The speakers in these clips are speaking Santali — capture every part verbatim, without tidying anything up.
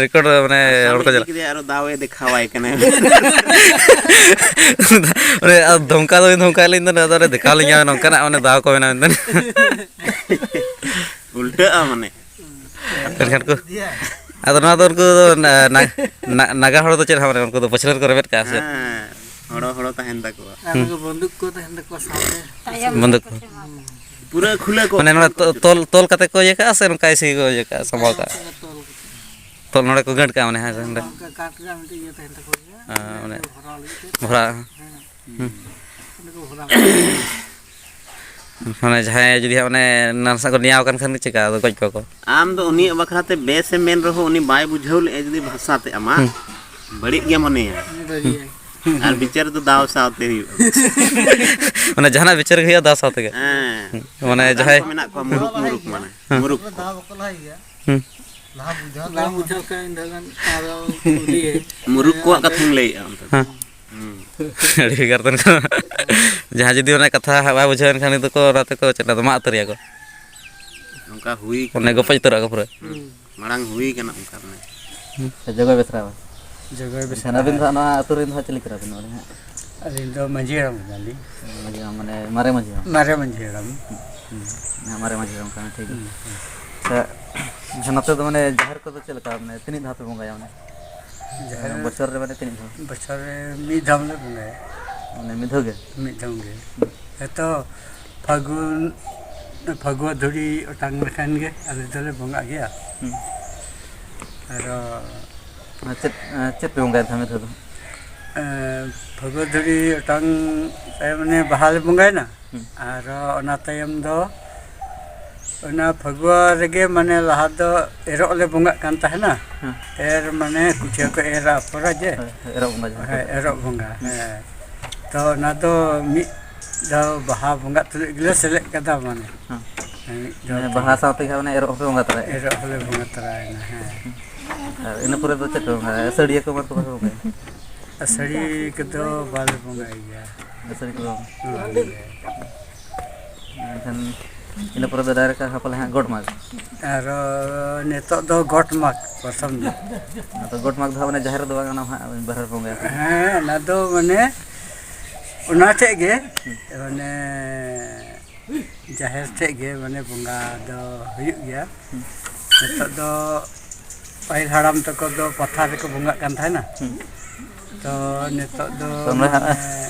ᱨᱮᱠᱚᱨᱰ ᱢᱟᱱᱮ ᱦᱚᱲ ᱠᱚ ᱪᱟᱞᱟᱜ ᱠᱮᱫᱮᱭᱟ, ᱟᱨᱚ ᱫᱟᱣ ᱮ ᱫᱮᱠᱷᱟᱣᱟᱭ ᱠᱟᱱᱟ᱾ ᱢᱟᱱᱮ ᱟᱨ ᱫᱷᱚᱢᱠᱟ ᱫᱚ ᱫᱷᱚᱢᱠᱟ ᱞᱤᱧ ᱫᱚ, ᱟᱫᱚ ᱫᱮᱠᱷᱟᱣ ᱞᱤᱧ ᱧᱟᱢ ᱱᱚᱝᱠᱟᱱᱟᱜ ᱢᱟᱱᱮ ᱫᱟᱣ ᱠᱚ ᱢᱮᱱᱟᱜᱼᱟ ᱢᱮᱱᱛᱮ᱾ ᱩᱞᱴᱟᱹᱜᱼᱟ ᱢᱟᱱᱮ᱾ ᱢᱮᱱᱠᱷᱟᱱ ᱠᱚ, ᱟᱫᱚ ᱱᱚᱣᱟ ᱫᱚ ᱩᱱᱠᱩ ᱫᱚ ᱱᱟ-, ᱱᱟ-, ᱱᱟ-, ᱱᱟᱜᱟ ᱦᱚᱲ ᱫᱚ ᱪᱮᱫ ᱦᱚᱸ ᱵᱟᱝ, ᱩᱱᱠᱩ ᱫᱚ ᱯᱟᱹᱪᱷᱞᱟᱹ ᱨᱮᱠᱚ ᱨᱮᱵᱮᱫ ᱠᱟᱜᱼᱟ ᱥᱮ? ᱦᱮᱸ, ᱦᱚᱲᱚ ᱦᱚᱲᱚ ᱛᱟᱦᱮᱱ ᱛᱟᱠᱚᱣᱟ᱾ ᱟᱨ ᱦᱩᱸ᱾ ᱩᱱᱠᱩ ᱵᱚᱱᱫᱩᱠ ᱠᱚ ᱛᱟᱦᱮᱱ ᱛᱟᱠᱚᱣᱟ ᱥᱟᱶᱛᱮ᱾ ᱛᱟᱭᱚᱢ ᱵᱚᱱᱫᱩᱠ᱾ ᱯᱩᱨᱟᱹ ᱠᱷᱩᱞᱟᱹ ᱠᱚ ᱢᱟᱱᱮ ᱱᱚᱰᱮ ᱛᱚ-, ᱛᱚᱞ, ᱛᱚᱞ ᱠᱟᱛᱮ ᱠᱚ ᱤᱭᱟᱹ ᱠᱟᱜᱼᱟ ᱥᱮ ᱱᱚᱝᱠᱟ ᱮᱥᱮ ᱠᱚ ᱤᱭᱟᱹ ᱠᱟᱜᱼᱟ, ᱥᱟᱢᱵᱟᱣ ᱠᱟᱜᱼᱟ? ᱛᱚᱞ ᱠᱟᱛᱮ᱾ ᱛᱚᱞ ᱱᱚᱰᱮ ᱠᱚ ᱜᱟᱹᱴ ᱠᱟᱜᱼᱟ, ᱢᱟᱱᱮ ᱦᱮᱸ ᱥᱮ ᱱᱚᱰᱮ? ᱚᱱᱠᱟ ᱠᱟᱴ ᱨᱮᱭᱟᱜ ᱢᱤᱫᱴᱮᱡ ᱤᱭᱟᱹ ᱛᱟᱦᱮᱱ ᱛᱟᱠᱚ ᱜᱮᱭᱟ᱾ ᱦᱮᱸ, ᱚᱱᱮ ᱵᱷᱚᱨᱟᱣ ᱞᱟᱹᱜᱤᱫ ᱛᱮ᱾ ᱵᱷᱚᱨᱟᱣ᱾ ᱦᱮᱸ᱾ ᱦᱩᱸ᱾ ᱚᱸᱰᱮ ᱠᱚ ᱵᱷᱚᱨᱟᱣ ᱠᱟᱜᱼᱟ᱾ ᱢᱟᱱᱮ ᱡᱟᱦᱟᱸᱭ ᱡᱩᱫᱤ ᱦᱟᱸᱜ ᱚᱱᱮ ᱱᱟᱥᱮ ᱠᱚ ᱱᱮᱭᱟᱣ ᱠᱟᱱ ᱠᱷᱟᱱ ᱜᱮ ᱪᱤᱠᱟ ᱟᱫᱚ ᱜᱚᱡ ᱠᱚᱣᱟ ᱠᱚ? ᱟᱢ ᱫᱚ ᱩᱱᱤᱭᱟᱜ ᱵᱟᱠᱷᱨᱟ ᱛᱮ ᱵᱮᱥ ᱮᱢ ᱢᱮᱱ ᱨᱮᱦᱚᱸ, ᱩᱱᱤ ᱵᱟᱭ ᱵᱩᱡᱷᱟᱹᱣ ᱞᱮᱫᱼᱟ ᱡᱩᱫᱤ ᱵᱷᱟᱥᱟ ᱛᱮ ᱟᱢᱟᱜ, ᱦᱩᱸ᱾ ᱵᱟᱹᱲᱤᱡ ᱜᱮ ᱢᱚᱱᱮᱭᱟ᱾ ᱩᱱᱤ ᱫᱚ ᱤᱭᱟᱹ᱾ ᱟᱨ ᱵᱤᱪᱟᱹᱨ ᱫᱚ ᱫᱟᱣ ᱥᱟᱶᱛᱮ ᱦᱩᱭᱩᱜᱼᱟ᱾ ᱢᱟᱱᱮ ᱡᱟᱦᱟᱱᱟᱜ ᱵᱤᱪᱟᱹᱨ ᱜᱮ ᱦᱩᱭᱩᱜᱼᱟ ᱫᱟᱣ ᱥᱟᱶ ᱛᱮᱜᱮ᱾ ᱦᱮᱸ᱾ ᱢᱟᱱᱮ ᱚᱱᱠᱟᱱ ᱡᱟᱦᱟᱸᱭ ᱠᱚ ᱢᱮᱱᱟᱜ ᱠᱚᱣᱟ, ᱢᱩᱨᱩᱠ ᱢᱩᱨᱩᱠ ᱢᱟᱱᱮ᱾ ᱦᱮᱸ᱾ ᱢᱩᱨᱩᱠ ᱠᱚ᱾ ᱦᱩᱸ᱾ ᱵᱟᱝ ᱵᱩᱡᱷᱟᱹᱣ ᱠᱷᱟᱱ ᱤᱧ ᱫᱚ ᱜᱟᱱ ᱟᱨᱚ ᱠᱩᱞᱤᱭᱟᱹᱧ᱾ ᱢᱩᱨᱩᱠ ᱠᱚᱣᱟᱜ ᱠᱟᱛᱷᱟᱧ ᱞᱟᱹᱭᱮᱜᱼᱟ ᱚᱱᱛᱮ ᱫᱚ᱾ ᱦᱮᱸ᱾ ᱦᱩᱸ᱾ ᱟᱹᱰᱤ ᱵᱷᱮᱜᱟᱨ ᱛᱟᱦᱮᱱ ᱠᱟᱱᱟ᱾ ᱡᱟᱦᱟᱸᱭ ᱡᱩᱫᱤ ᱚᱱᱟ ᱠᱟᱛᱷᱟ ᱦᱟᱸᱜ ᱵᱟᱭ ᱵᱩᱡᱷᱟᱹᱣ ᱮᱱᱠᱷᱟᱱ ᱩᱱᱤ ᱫᱚᱠᱚ ᱚᱱᱟ ᱛᱮᱠᱚ ᱪᱮᱫ ᱟᱫᱚ ᱢᱟᱜ ᱩᱛᱟᱹᱨᱮᱭᱟ ᱠᱚ᱾ ᱱᱚᱝᱠᱟ ᱦᱩᱭ ᱠᱟᱱᱟ᱾ ᱚᱱᱮ ᱜᱚᱯᱚᱡ ᱩᱛᱟᱹᱨᱚᱜᱼᱟ ᱠᱚ ᱯᱩᱨᱟᱹ᱾ ᱦᱩᱸ᱾ ᱢᱟᱲᱟᱝ ᱦᱩᱭ ᱠᱟᱱᱟ ᱚᱱᱠᱟ ᱢᱟᱱᱮ᱾ ᱦᱩᱸ᱾ ᱥᱮ ᱡᱚᱜᱚᱭ ᱵᱮᱥᱨᱟ ᱵᱟᱝ? ᱡᱚᱜᱚᱭ ᱵᱮᱥᱨᱟ᱾ ᱮᱱᱠᱷᱟᱱ ᱟᱹᱵᱤᱱ ᱫᱚ ᱦᱟᱸᱜ ᱱᱚᱣᱟ ᱟᱹᱛᱩ ᱨᱮᱱ ᱫᱚ ᱦᱟᱸᱜ ᱪᱤᱞᱤ ᱠᱟᱱᱟ ᱵᱤᱱ ᱱᱚᱰᱮ ᱦᱟᱸᱜ? ᱟᱹᱞᱤᱧ ᱫᱚ ᱢᱟᱹᱡᱷᱤ ᱦᱟᱲᱟᱢ ᱠᱟᱱᱟᱞᱤᱧ᱾ ᱢᱟᱹᱡᱷᱤ ᱦᱟᱲᱟᱢ ᱢᱟᱱᱮ ᱢᱟᱨᱮ ᱢᱟᱹᱡᱷᱤ ᱦᱟᱲᱟᱢ? ᱢᱟᱨᱮ ᱢᱟᱹᱡᱷᱤ ᱦᱟᱲᱟᱢ᱾ ᱦᱩᱸ, ᱦᱮᱸ, ᱢᱟᱨᱮ ᱢᱟᱹᱡᱷᱤ ᱦᱟᱲᱟᱢ ᱠᱟᱱᱟ, ᱴᱷᱤᱠ ᱜᱮᱭᱟ᱾ ᱦᱩᱸ, ᱦᱩᱸ᱾ ᱟᱪᱪᱷᱟ, ᱱᱚᱛᱮ ᱫᱚ ᱢᱟᱱᱮ ᱡᱟᱦᱮᱨ ᱠᱚᱫᱚ ᱪᱮᱫ ᱞᱮᱠᱟ, ᱢᱟᱱᱮ ᱛᱤᱱᱟᱹᱜ ᱫᱷᱟᱣ ᱯᱮ ᱵᱚᱸᱜᱟᱭᱟ ᱢᱟᱱᱮ? ᱡᱟᱦᱮᱨ ᱵᱚᱪᱷᱚᱨ ᱨᱮ ᱢᱟᱱᱮ ᱛᱤᱱᱟᱹᱜ ᱫᱷᱟᱣ? ᱵᱚᱪᱷᱚᱨ ᱨᱮ ᱢᱤᱫ ᱫᱷᱟᱣ ᱞᱮ ᱵᱚᱸᱜᱟᱭᱟ᱾ ᱢᱟᱱᱮ ᱢᱤᱫ ᱫᱷᱟᱣ ᱜᱮ? ᱢᱤᱫ ᱫᱷᱟᱣ ᱜᱮ᱾ ᱦᱩᱸ᱾ ᱦᱮᱸᱛᱚ, ᱯᱷᱟᱹᱜᱩᱱ, ᱯᱷᱟᱹᱜᱩᱣᱟᱹ ᱫᱷᱩᱲᱤ ᱚᱴᱟᱝ ᱞᱮᱠᱷᱟᱱ ᱜᱮ ᱟᱞᱮ ᱫᱚᱞᱮ ᱵᱚᱸᱜᱟᱜ ᱜᱮᱭᱟ᱾ ᱦᱩᱸ᱾ ᱟᱫᱚ ᱟᱨ ᱪᱮᱫ, ᱪᱮᱫ ᱯᱮ ᱵᱚᱸᱜᱟᱭᱟ ᱮᱱᱠᱷᱟᱱ ᱢᱤᱫ ᱫᱷᱟᱣ ᱫᱚ? ᱮᱸ, ᱯᱷᱟᱹᱜᱩᱣᱟᱹ ᱫᱷᱩᱲᱤ ᱚᱴᱟᱝ ᱛᱟᱭᱚᱢ ᱢᱟᱱᱮ ᱵᱟᱦᱟ ᱞᱮ ᱵᱚᱸᱜᱟᱭᱮᱱᱟ᱾ ᱦᱩᱸ᱾ ᱟᱨ ᱚᱱᱟ ᱛᱟᱭᱚᱢ ᱫᱚ ᱚᱱᱟ ᱯᱷᱟᱹᱜᱩᱣᱟᱹ ᱨᱮᱜᱮ ᱢᱟᱱᱮ ᱞᱟᱦᱟ ᱫᱚ ᱮᱨᱚᱜ ᱞᱮ ᱵᱚᱸᱜᱟᱜ ᱠᱟᱱ ᱛᱟᱦᱮᱱᱟ᱾ ᱦᱮᱸ᱾ ᱮᱨ ᱢᱟᱱᱮ ᱠᱩᱴᱷᱤᱭᱟᱹ ᱠᱚ ᱮᱨ ᱟᱯᱷᱚᱨᱟ ᱡᱮ᱾ ᱦᱳᱭ, ᱦᱳᱭ, ᱮᱨᱚᱜ ᱵᱚᱸᱜᱟ ᱡᱟᱦᱟᱸ ᱠᱚ ᱦᱮᱸ, ᱞᱟᱹᱭᱟ᱾ ᱮᱨᱚᱜ ᱵᱚᱸᱜᱟ, ᱦᱩᱸ᱾ ᱦᱮᱸ᱾ ᱛᱚ ᱚᱱᱟ ᱫᱚ ᱢᱤᱫ ᱫᱷᱟᱣ ᱵᱟᱦᱟ ᱵᱚᱸᱜᱟ ᱛᱩᱞᱩᱡ ᱜᱮᱞᱮ ᱥᱮᱞᱮᱫ ᱠᱟᱫᱟ ᱢᱟᱱᱮ᱾ ᱦᱮᱸ᱾ ᱦᱮᱸ, ᱢᱤᱫ ᱫᱷᱟᱣ ᱦᱮᱸ, ᱛᱮᱜᱮ᱾ ᱵᱟᱦᱟ ᱥᱟᱶ ᱛᱮᱜᱮ ᱢᱟᱱᱮ ᱮᱨᱚᱜ ᱦᱚᱸᱯᱮ ᱵᱚᱸᱜᱟ ᱛᱚᱨᱟᱭᱟ? ᱮᱨᱚᱜ ᱦᱚᱸᱞᱮ ᱵᱚᱸᱜᱟ ᱛᱚᱨᱟᱭᱮᱱᱟ, ᱦᱮᱸ᱾ ᱟᱨ ᱤᱱᱟᱹ ᱯᱚᱨᱮ ᱫᱚ ᱪᱮᱫ ᱯᱮ ᱵᱚᱸᱜᱟᱭᱟ? ᱟᱹᱥᱟᱹᱲᱤᱭᱟᱹ ᱠᱚ ᱢᱟ ᱛᱚᱵᱮ ᱯᱮ ᱵᱚᱸᱜᱟᱭᱟ? ᱟᱹᱥᱟᱹᱲᱤ ᱠᱚᱫᱚ ᱵᱟᱞᱮ ᱵᱚᱸᱜᱟᱭ ᱜᱮᱭᱟ᱾ ᱟᱹᱥᱟᱹᱲᱤ ᱠᱚᱫᱚ ᱵᱟᱝ? ᱵᱟᱞᱮ ᱵᱚᱸᱜᱟᱭᱟ᱾ ᱮᱱᱠᱷᱟᱱ ᱤᱱᱟᱹ ᱯᱚᱨᱮ ᱫᱚ ᱰᱟᱭᱨᱮᱠᱴ ᱦᱟᱸᱜ ᱯᱟᱞᱮ ᱦᱟᱸᱜ ᱜᱚᱴ ᱢᱟᱜᱽ᱾ ᱟᱨ ᱱᱤᱛᱚᱜ ᱫᱚ ᱜᱚᱴ ᱢᱟᱜᱽ ᱯᱨᱚᱛᱷᱚᱢ ᱫᱚ᱾ ᱟᱫᱚ ᱜᱚᱴ ᱢᱟᱜᱽ ᱫᱚ ᱦᱟᱸᱜ ᱢᱟᱱᱮ ᱡᱟᱦᱮᱨ ᱨᱮᱫᱚ ᱵᱟᱝ, ᱚᱱᱟ ᱦᱟᱸᱜ ᱵᱟᱦᱨᱮ ᱨᱮ ᱵᱚᱸᱜᱟᱭᱟ ᱠᱚ᱾ ᱦᱮᱸ, ᱚᱱᱟ ᱫᱚ ᱢᱟᱱᱮ ᱚᱱᱟ ᱴᱷᱮᱡ ᱜᱮ, ᱢᱟᱱᱮ ᱡᱟᱦᱮᱨ ᱴᱷᱮᱡ ᱜᱮ ᱢᱟᱱᱮ ᱵᱚᱸᱜᱟ ᱫᱚ ᱦᱩᱭᱩᱜ ᱜᱮᱭᱟ᱾ ᱱᱤᱛᱚᱜ ᱫᱚ ᱯᱟᱹᱦᱤᱞ ᱦᱟᱲᱟᱢ ᱛᱟᱠᱚ ᱫᱚ ᱯᱟᱛᱷᱟᱨ ᱨᱮᱠᱚ ᱵᱚᱸᱜᱟᱜ ᱠᱟᱱ ᱛᱟᱦᱮᱱᱟ᱾ ᱛᱚ ᱱᱤᱛᱚᱜ ᱫᱚ ᱛᱚ ᱱᱚᱰᱮ ᱦᱟᱸᱜ ᱢᱟᱱᱮ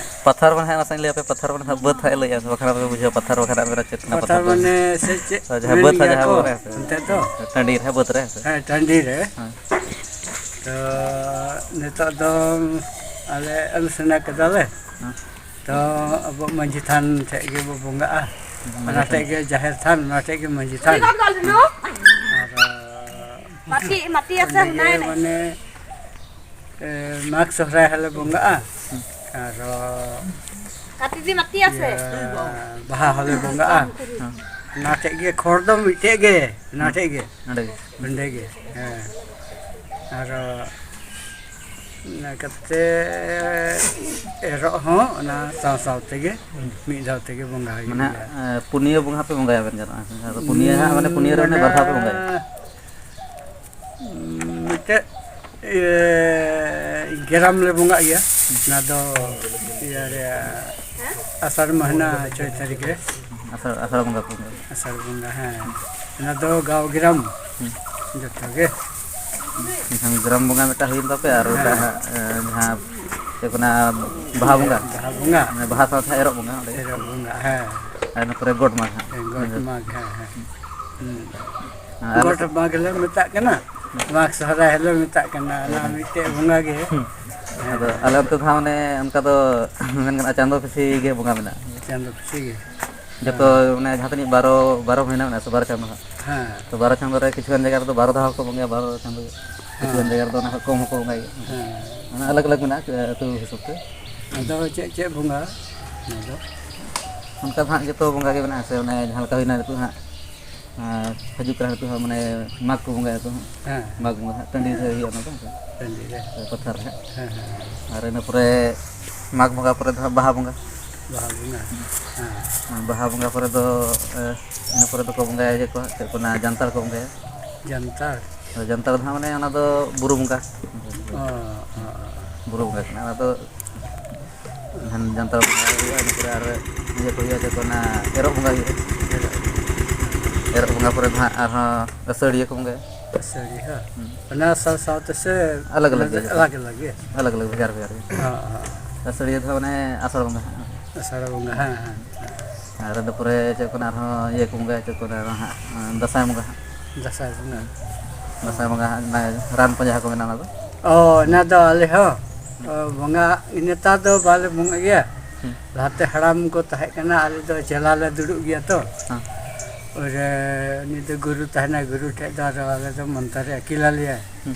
ᱯᱟᱛᱷᱟᱨ ᱢᱟᱱᱮ ᱦᱟᱸᱜ ᱱᱟᱥᱮᱧ ᱞᱟᱹᱭ ᱟᱯᱮ, ᱯᱟᱛᱷᱟᱨ ᱢᱟᱱᱮ ᱦᱟᱸᱜ ᱵᱟᱹᱫᱽ ᱦᱟᱸᱜ ᱮ ᱞᱟᱹᱭᱮᱜᱼᱟ, ᱥᱮ ᱵᱟᱠᱷᱟᱱ ᱟᱯᱮ ᱯᱮ ᱵᱩᱡᱷᱟᱹᱣᱟ ᱯᱟᱛᱷᱟᱨ ᱵᱟᱠᱷᱟᱱ ᱟᱯᱮ ᱪᱮᱫ ᱠᱟᱱᱟ ᱯᱟᱛᱷᱟᱨ ᱯᱟᱛᱷᱟᱨ ᱫᱚ? ᱢᱟᱱᱮ ᱥᱮ ᱪᱮᱫ ᱛᱚ ᱡᱟᱦᱟᱸ ᱢᱮᱱ ᱵᱟᱹᱫᱽ ᱦᱟᱸᱜ ᱜᱮᱭᱟ ᱡᱟᱦᱟᱸ ᱠᱚ ᱵᱚᱞᱮ ᱦᱮᱸ ᱥᱮ? ᱚᱱᱛᱮ ᱫᱚ? ᱴᱟᱺᱰᱤ ᱨᱮ ᱦᱟᱸᱜ ᱵᱟᱹᱫᱽ ᱨᱮ ᱦᱮᱸ ᱥᱮ? ᱦᱮᱸ, ᱴᱟᱺᱰᱤ ᱨᱮ᱾ ᱦᱮᱸ᱾ ᱛᱚ ᱱᱤᱛᱚᱜ ᱫᱚ ᱟᱞᱮ ᱟᱹᱞᱩ ᱥᱮᱱᱟ ᱠᱮᱫᱟᱞᱮ᱾ ᱦᱮᱸ᱾ ᱛᱚ ᱟᱵᱚ ᱢᱟᱹᱡᱷᱤ ᱛᱷᱟᱱ ᱴᱷᱮᱡ ᱜᱮᱵᱚ ᱵᱚᱸᱜᱟᱜᱼᱟ᱾ ᱢᱟᱹᱡᱷᱤ ᱚᱱᱟ ᱴᱷᱮᱡ ᱛᱷᱟᱱ᱾ ᱜᱮ ᱡᱟᱦᱮᱨ ᱛᱷᱟᱱ, ᱚᱱᱟ ᱴᱷᱮᱡ ᱜᱮ ᱢᱟᱹᱡᱷᱤ ᱛᱷᱟᱱ᱾ ᱟᱨ ᱢᱟᱹᱴᱤ, ᱢᱟᱹᱴᱤ ᱟᱥᱮ ᱚᱸᱰᱮ ᱜᱮ ᱦᱩᱱᱟᱭ ᱱᱮ᱾ ᱢᱟᱱᱮ, ᱮ, ᱢᱟᱜᱽ ᱥᱚᱦᱨᱟᱭ ᱦᱚᱸᱞᱮ ᱵᱚᱸᱜᱟᱜᱼᱟ᱾ ᱦᱩᱸ᱾ ᱟᱨ ᱠᱟᱹᱴᱤᱡ ᱫᱤ ᱢᱟᱹᱴᱤ ᱟᱥᱮ? ᱤᱭᱟᱹ, ᱵᱟᱦᱟ ᱦᱚᱸᱞᱮ ᱵᱚᱸᱜᱟᱜᱼᱟ᱾ ᱦᱩᱸ᱾ ᱚᱱᱟ ᱴᱷᱮᱡ ᱜᱮ, ᱠᱷᱚᱲ ᱫᱚ ᱢᱤᱫᱴᱷᱮᱡ ᱜᱮ, ᱚᱱᱟ ᱦᱩᱸ᱾ ᱴᱷᱮᱡ ᱜᱮ᱾ ᱚᱸᱰᱮ ᱜᱮ᱾ ᱚᱸᱰᱮ ᱜᱮ, ᱦᱮᱸ᱾ ᱟᱨ ᱚᱱᱟ ᱠᱟᱛᱮ ᱮᱨᱚᱜ ᱦᱚᱸ ᱚᱱᱟ ᱥᱟᱶ ᱥᱟᱶ ᱛᱮᱜᱮ ᱢᱤᱫ ᱫᱷᱟᱣ ᱛᱮᱜᱮ ᱵᱚᱸᱜᱟ ᱦᱩᱭᱩᱜ ᱢᱟᱱᱮ, ᱜᱮᱭᱟ᱾ ᱮ, ᱯᱩᱱᱭᱟᱹ ᱵᱚᱸᱜᱟ ᱯᱮ ᱵᱚᱸᱜᱟᱭᱟ ᱵᱮᱱ ᱜᱟᱱᱚᱜᱼᱟ, ᱟᱫᱚ ᱯᱩᱱᱭᱟᱹ ᱦᱟᱸᱜ, ᱢᱟᱱᱮ, ᱯᱩᱱᱭᱟᱹ ᱨᱮ ᱚᱱᱮ ᱵᱟᱨ ᱫᱷᱟᱣ ᱯᱮ ᱵᱚᱸᱜᱟᱭᱟ᱾ ᱢᱤᱫᱴᱮᱡ ᱤᱭᱟᱹ ᱜᱮᱨᱟᱢ ᱞᱮ ᱵᱚᱸᱜᱟᱜ ᱜᱮᱭᱟ, ᱚᱱᱟ ᱫᱚ ᱤᱭᱟᱹ ᱨᱮ ᱟᱥᱟᱲ ᱢᱟᱹᱦᱱᱟᱹ ᱪᱷᱚᱭ ᱛᱟᱹᱨᱤᱠᱷ ᱨᱮ᱾ ᱟᱥᱟᱲ, ᱟᱥᱟᱲ ᱵᱚᱸᱜᱟ ᱠᱚ ᱵᱚᱸᱜᱟᱭᱟ᱾ ᱟᱥᱟᱲ ᱵᱚᱸᱜᱟ, ᱦᱮᱸ᱾ ᱚᱱᱟ ᱫᱚ ᱜᱟᱶ ᱜᱮᱨᱟᱢ᱾ ᱦᱩᱸ᱾ ᱡᱚᱛᱚ ᱜᱮ᱾ ᱮᱱᱠᱷᱟᱱ ᱜᱮᱨᱟᱢ ᱵᱚᱸᱜᱟ ᱢᱤᱫᱴᱟᱝ ᱦᱩᱭᱮᱱ ᱛᱟᱯᱮᱭᱟ, ᱟᱨ ᱦᱮᱸ᱾ ᱢᱤᱫᱴᱟᱝ ᱦᱟᱸᱜ, ᱮ, ᱡᱟᱦᱟᱸ ᱪᱮᱫ ᱠᱚ ᱢᱮᱱᱟ, ᱵᱟᱦᱟ ᱵᱚᱸᱜᱟ᱾ ᱵᱟᱦᱟ ᱵᱚᱸᱜᱟ᱾ ᱢᱟᱱᱮ ᱵᱟᱦᱟ ᱥᱟᱶᱛᱮ ᱮᱨᱚᱜ ᱵᱚᱸᱜᱟ ᱚᱸᱰᱮ᱾ ᱮᱨᱚᱜ ᱵᱚᱸᱜᱟ, ᱦᱮᱸ᱾ ᱟᱨ ᱤᱱᱟᱹ ᱯᱚᱨᱮ ᱜᱚᱴ ᱢᱟᱜᱽ ᱦᱟᱸᱜ᱾ ᱦᱮᱸ, ᱜᱚᱴ ᱢᱟᱜᱽ, ᱦᱮᱸ, ᱦᱮᱸ᱾ ᱦᱩᱸ᱾ ᱟᱨ ᱜᱚᱴ ᱢᱟᱜᱽ ᱞᱮ ᱢᱮᱛᱟᱜ ᱠᱟᱱᱟ, ᱢᱟᱜᱽ ᱥᱚᱦᱨᱟᱭ ᱦᱚᱸᱞᱮ ᱢᱮᱛᱟᱜ ᱠᱟᱱᱟ, ᱚᱱᱟ ᱦᱮᱸ᱾ ᱢᱤᱫᱴᱮᱡ ᱵᱚᱸᱜᱟ ᱜᱮ᱾ ᱦᱩᱸ᱾ ᱦᱮᱸ᱾ ᱟᱫᱚ ᱟᱞᱮ ᱚᱱᱛᱮ ᱫᱚ ᱦᱟᱸᱜ ᱚᱱᱮ ᱚᱱᱠᱟ ᱫᱚ ᱢᱮᱱ ᱜᱟᱱᱚᱜᱼᱟ, ᱪᱟᱸᱫᱚ ᱯᱤᱪᱷᱤ ᱜᱮ ᱵᱚᱸᱜᱟ ᱢᱮᱱᱟᱜᱼᱟ᱾ ᱪᱟᱸᱫᱚ ᱯᱤᱪᱷᱤ ᱜᱮ᱾ ᱡᱚᱛᱚ ᱦᱮᱸ᱾ ᱢᱟᱱᱮ ᱡᱟᱦᱟᱸ ᱛᱤᱱᱟᱹᱜ ᱵᱟᱨᱚ, ᱵᱟᱨᱚ ᱢᱟᱹᱦᱱᱟᱹ ᱢᱮᱱᱟᱜᱼᱟ ᱥᱮ ᱵᱟᱨᱚ ᱪᱟᱸᱫᱚ ᱦᱟᱸᱜ᱾ ᱦᱮᱸ᱾ ᱛᱚ ᱵᱟᱨᱚ ᱪᱟᱸᱫᱚ ᱨᱮ ᱠᱤᱪᱷᱩ ᱜᱟᱱ ᱡᱟᱭᱜᱟ ᱨᱮᱫᱚ ᱵᱟᱨᱚ ᱫᱷᱟᱣ ᱦᱚᱸᱠᱚ ᱵᱚᱸᱜᱟᱭᱟ, ᱵᱟᱨᱚ ᱪᱟᱸᱫᱚ᱾ ᱠᱤᱪᱷᱩ ᱜᱟᱱ ᱦᱮᱸ᱾ ᱡᱟᱭᱜᱟ ᱨᱮᱫᱚ ᱚᱱᱟ ᱠᱷᱚᱱ ᱠᱚᱢ ᱦᱚᱸᱠᱚ ᱵᱚᱸᱜᱟᱭ ᱜᱮᱭᱟ᱾ ᱦᱮᱸ᱾ ᱢᱟᱱᱮ ᱟᱞᱟᱜᱽ ᱟᱞᱟᱜᱽ ᱢᱮᱱᱟᱜᱼᱟ ᱟᱹᱛᱩ ᱦᱤᱥᱟᱹᱵ ᱛᱮ᱾ ᱟᱫᱚ ᱪᱮᱫ ᱪᱮᱫ ᱵᱚᱸᱜᱟ? ᱚᱱᱟ ᱫᱚ? ᱚᱱᱠᱟ ᱫᱚ ᱦᱟᱸᱜ ᱡᱚᱛᱚ ᱵᱚᱸᱜᱟ ᱜᱮ ᱢᱮᱱᱟᱜᱼᱟ ᱥᱮ, ᱚᱱᱮ ᱡᱟᱦᱟᱸ ᱞᱮᱠᱟ ᱦᱩᱭᱱᱟ ᱱᱤᱛᱚᱜ ᱦᱟᱸᱜ, ᱟᱨ ᱦᱤᱡᱩᱜ ᱠᱟᱱᱟ ᱱᱤᱛᱚᱜ ᱦᱟᱸᱜ ᱢᱟᱱᱮ ᱢᱟᱜᱽ ᱠᱚ ᱵᱚᱸᱜᱟᱭᱟ ᱛᱚ ᱦᱟᱸᱜ᱾ ᱦᱮᱸ᱾ ᱢᱟᱜᱽ ᱵᱚᱸᱜᱟ ᱦᱟᱸᱜ ᱴᱟᱺᱰᱤ ᱨᱮ ᱦᱩᱭᱩᱜᱼᱟ ᱚᱱᱟ ᱫᱚ, ᱴᱟᱺᱰᱤ ᱨᱮ᱾ ᱯᱟᱛᱷᱟᱨ ᱨᱮ ᱦᱟᱸᱜ᱾ ᱦᱮᱸ, ᱦᱮᱸ, ᱦᱮᱸ᱾ ᱟᱨ ᱤᱱᱟᱹ ᱯᱚᱨᱮ ᱢᱟᱜᱽ ᱵᱚᱸᱜᱟ ᱯᱚᱨᱮ ᱫᱚ ᱦᱟᱸᱜ ᱵᱟᱦᱟ ᱵᱚᱸᱜᱟ᱾ ᱵᱟᱦᱟ ᱵᱚᱸᱜᱟ᱾ ᱦᱮᱸ᱾ ᱵᱟᱦᱟ ᱵᱚᱸᱜᱟ ᱯᱚᱨᱮ ᱫᱚ, ᱮ, ᱤᱱᱟᱹ ᱯᱚᱨᱮ ᱫᱚᱠᱚ ᱵᱚᱸᱜᱟᱭᱟ ᱤᱭᱟᱹ ᱠᱚ ᱦᱟᱸᱜ, ᱪᱮᱫ ᱠᱚ ᱢᱮᱱᱟ, ᱡᱟᱱᱛᱟᱲ ᱠᱚ ᱵᱚᱸᱜᱟᱭᱟ᱾ ᱡᱟᱱᱛᱟᱲ᱾ ᱟᱫᱚ ᱡᱟᱱᱛᱟᱲ ᱫᱚ ᱦᱟᱸᱜ ᱢᱟᱱᱮ ᱚᱱᱟ ᱫᱚ ᱵᱩᱨᱩ ᱵᱚᱸᱜᱟ᱾ ᱚ, ᱚ, ᱚ᱾ ᱵᱩᱨᱩ ᱵᱚᱸᱜᱟ ᱠᱟᱱᱟ ᱚᱱᱟ ᱫᱚ᱾ ᱮᱱᱠᱷᱟᱱ ᱡᱟᱱᱛᱟᱲ ᱵᱚᱸᱜᱟ ᱦᱩᱭᱩᱜᱼᱟ, ᱤᱱᱟᱹ ᱯᱚᱨᱮ ᱟᱨ ᱤᱭᱟᱹ ᱠᱚ ᱦᱩᱭᱩᱜᱼᱟ, ᱪᱮᱫ ᱠᱚ ᱢᱮᱱᱟ, ᱮᱨᱚᱜ ᱵᱚᱸᱜᱟ ᱦᱩᱭᱩᱜᱼᱟ᱾ ᱮᱨᱚᱜ ᱵᱚᱸᱜᱟ ᱯᱚᱨᱮ ᱫᱚ ᱦᱟᱸᱜ ᱟᱨᱦᱚᱸ ᱟᱹᱥᱟᱹᱲᱤᱭᱟᱹ ᱠᱚ ᱵᱚᱸᱜᱟᱭᱟ᱾ ᱟᱹᱥᱟᱹᱲᱤᱭᱟᱹ, ᱦᱮᱸ᱾ ᱦᱩᱸ᱾ ᱚᱱᱟ ᱥᱟᱶ ᱥᱟᱶᱛᱮ ᱥᱮ ᱟᱞᱟᱜᱽ ᱟᱞᱟᱜᱽ ᱜᱮ᱾ ᱟᱞᱟᱜᱽ ᱟᱞᱟᱜᱽ ᱜᱮ? ᱟᱞᱟᱜᱽ ᱟᱞᱟᱜᱽ, ᱵᱷᱮᱜᱟᱨ ᱵᱷᱮᱜᱟᱨ ᱜᱮ᱾ ᱦᱮᱸ, ᱦᱮᱸ᱾ ᱟᱹᱥᱟᱹᱲᱤᱭᱟᱹ ᱫᱚ ᱦᱟᱸᱜ ᱢᱟᱱᱮ ᱟᱥᱟᱲ ᱵᱚᱸᱜᱟ ᱦᱟᱸᱜ᱾ ᱟᱥᱟᱲ ᱵᱚᱸᱜᱟ, ᱦᱮᱸ, ᱦᱮᱸ᱾ ᱟᱨ ᱤᱱᱟᱹ ᱯᱚᱨᱮ ᱪᱮᱫ ᱠᱚ ᱢᱮᱱᱟ, ᱟᱨᱦᱚᱸ ᱤᱭᱟᱹ ᱠᱚ ᱵᱚᱸᱜᱟᱭᱟ, ᱪᱮᱫ ᱠᱚ ᱢᱮᱱᱟ, ᱟᱨᱦᱚᱸ ᱦᱟᱸᱜ, ᱫᱟᱸᱥᱟᱭ ᱵᱚᱸᱜᱟ ᱦᱟᱸᱜ᱾ ᱫᱟᱸᱥᱟᱭ ᱵᱚᱸᱜᱟ᱾ ᱫᱟᱸᱥᱟᱭ ᱵᱚᱸᱜᱟ ᱦᱟᱸᱜ, ᱚᱱᱟ ᱨᱟᱱ ᱯᱟᱸᱡᱟ ᱠᱚ ᱢᱮᱱᱟ ᱚᱱᱟ ᱫᱚ᱾ ᱚ, ᱚᱱᱟ ᱫᱚ ᱟᱞᱮ ᱦᱚᱸ, ᱚ, ᱵᱚᱸᱜᱟ, ᱱᱮᱛᱟᱨ ᱫᱚ ᱵᱟᱞᱮ ᱵᱚᱸᱜᱟᱜ ᱜᱮᱭᱟ᱾ ᱦᱩᱸ᱾ ᱞᱟᱦᱟᱛᱮ ᱦᱟᱲᱟᱢ ᱠᱚ ᱛᱟᱦᱮᱸ ᱠᱟᱱᱟ, ᱟᱞᱮ ᱫᱚ ᱪᱮᱞᱟ ᱞᱮ ᱫᱩᱲᱩᱵ ᱜᱮᱭᱟ ᱛᱚ᱾ ᱦᱮᱸ᱾ ᱚᱸᱰᱮ ᱩᱱᱤ ᱫᱚ ᱜᱩᱨᱩ ᱛᱟᱦᱮᱱᱟᱭ, ᱜᱩᱨᱩ ᱴᱷᱮᱡ ᱫᱚ ᱟᱫᱚ ᱟᱞᱮ ᱫᱚ ᱢᱚᱱᱛᱚᱨ ᱮ ᱟᱹᱠᱤᱞ ᱟᱞᱮᱭᱟᱭ᱾ ᱦᱩᱸ᱾